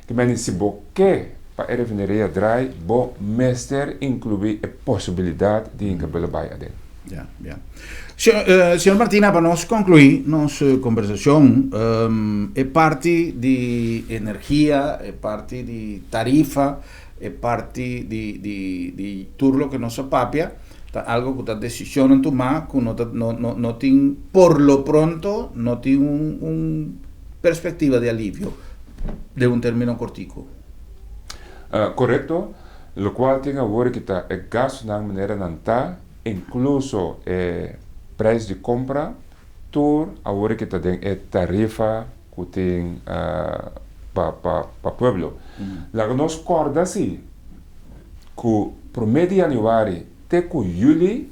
Speaker 2: Ki mende si bo ke pa e refineria draai, bo mester inkluí e posibilidat di hinka Bullenbaai aden.
Speaker 1: Ya, ya. Señor Martina, pa nos konkluí nos kombersashon, e parti di energia, e parti di tarifa, E parti di di di tur loke nos a papia ta algo ku ta desishonnan tumá ku no ta no no no tin por lo pronto no tin un un perspektiva di alivio den un término kortiku.
Speaker 2: Korekto, lokual tin awor ki ta e gastunan manera nan ta, inkluso e preis di kompra, tur awor ki ta den e tarifa ku tin pa pa pueblo. Laga nos kòrda si ku promé di yanüari te ku yüli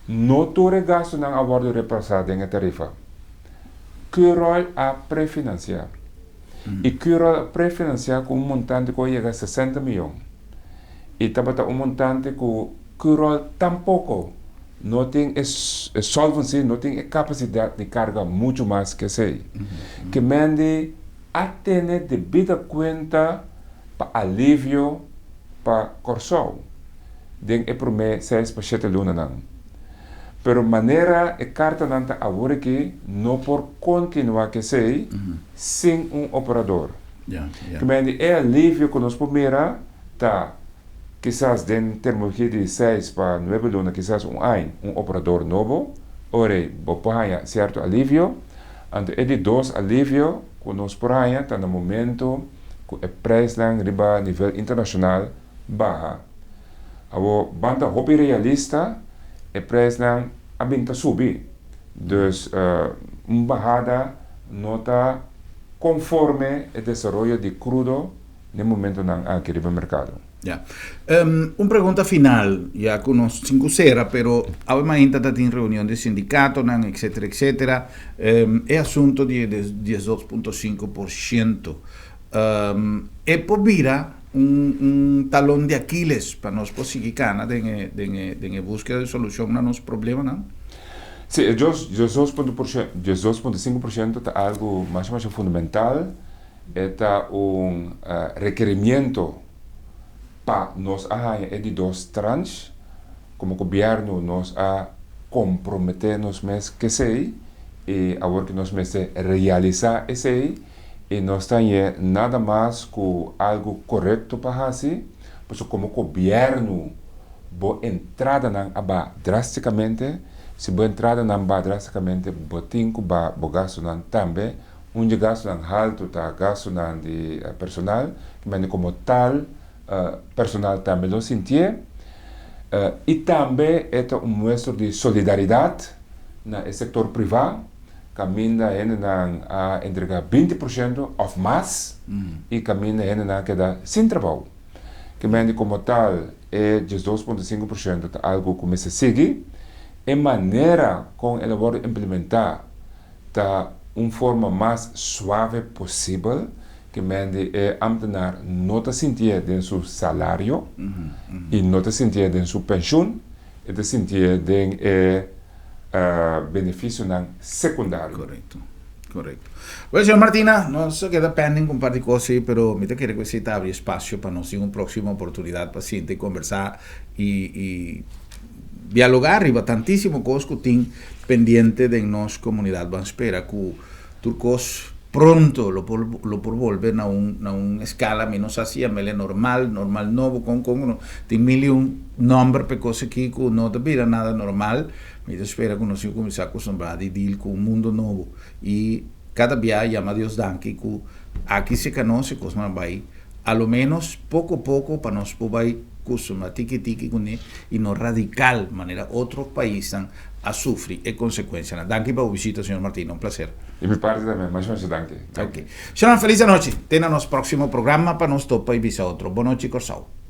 Speaker 2: no tur e gastunan a wòrdu repasá den e tarifa. Curoil a prefinansiá i Curoil a prefinansiá ku un montante ku a yega 60 miyon i tabata un montante ku Curoil tampoko No tin e solvency, no tin e capacidad di carga mucho mas cu esey. Ke mende a tene debida cuenta pa alivio pa Corsou den e prome seis pa shete lunanan. Pero manera e cartanan ta awor aki no por continua cu esey sin un operador. Ke mende e alivio cu nos por mira ta. Kisas den termologia di seis pa nuebe luna, kisas un añ, un operador nobo, ora ei bo por haña sierto alivio. Anto e di dos alivio ku nos por haña ta na momento ku e preisnan riba nivel internashonal baha. Awor, ban ta hopi realista, e preisnan a bin ta subi. Dus un bahada no ta konforme e desaroyo di krudo n'e momentonan aki riba merkado.
Speaker 1: Ya. Un pregunta final, ya ku nos tin ku sera, pero awe mainta ta tin reunion di sindikatonan, etcetera, etcetera. E asunto di e 12.5%, e por bira. un un talon di Aquiles pa nos por sigui kana den e den e den e búskeda di solushon na nos problemanan.
Speaker 2: Sí, e djos djesdos punto por shento 12.5% ta algu masha masha fundamental, e ta un rekerimiento pa nos a haña e di dos tranche. Komo gobièrnu nos a komprometé nos mes k'esei i awor ku nos mester realisá esei i nos ta hañ'é nada mas ku algu korekto pa hasi, pasobra komo gobièrnu bo entradanan a baha drástikamente, si bo entradanan baha drástikamente bo tin ku baha bo gastunan tambe, un dje gastunan haltu ta gastunan di personal, kimente komo tal personal tambe lo sintié i tambe e ta un muestra di solidaridat na e sektor privá kaminda hendenan a entregá 20% òf mas i kaminda hendenan a keda sin trabou. Ke mende komo tal e 12.5% ta algu ku mester sigui. E manera kon el a wòrdu implementá ta un forma mas suave posibel ke mende e ambtenaar no ta sintié den su salario i no ta sintié den su penshun, e ta sintié den e benefisionan sekundario.
Speaker 1: Korekto, korekto. Bueno, señor Martina, nos a keda pending ku un par di kos ei, pero mi ta kere ku esei ta abri espasio pa nos tin un próksimo oportunidat pa sinta i kombersá i i dialogá riba tantísimo kos ku tin pendiente den nos komunidat. Ban spera ku tur kos pronto lo por lo por bolbe na un na un eskala mi no sa si yam'el e normal, normal nobo, kon kon no tin mil i un nòmber p'e kos aki ku no ta bira nada normal. Mi ta spera ku nos tin kuminsá akustumbrá di deal ku un mundo nobo i kada bia yama Dios danki ku aki serka nos e kosnan a bai a lo ménos poko poko pa nos por bai kustumbrá tiki tiki kuné i no radikal manera otro paisnan a sufri e konsekuensianan. Danki pa bo bishita señor Martina, un plaser.
Speaker 2: Di mi parti tambe, masha masha danki.
Speaker 1: Ok. Señornan felis anochi. Te na nos próksimo programa pa nos topa i bisa otro. Bonochi Kòrsou.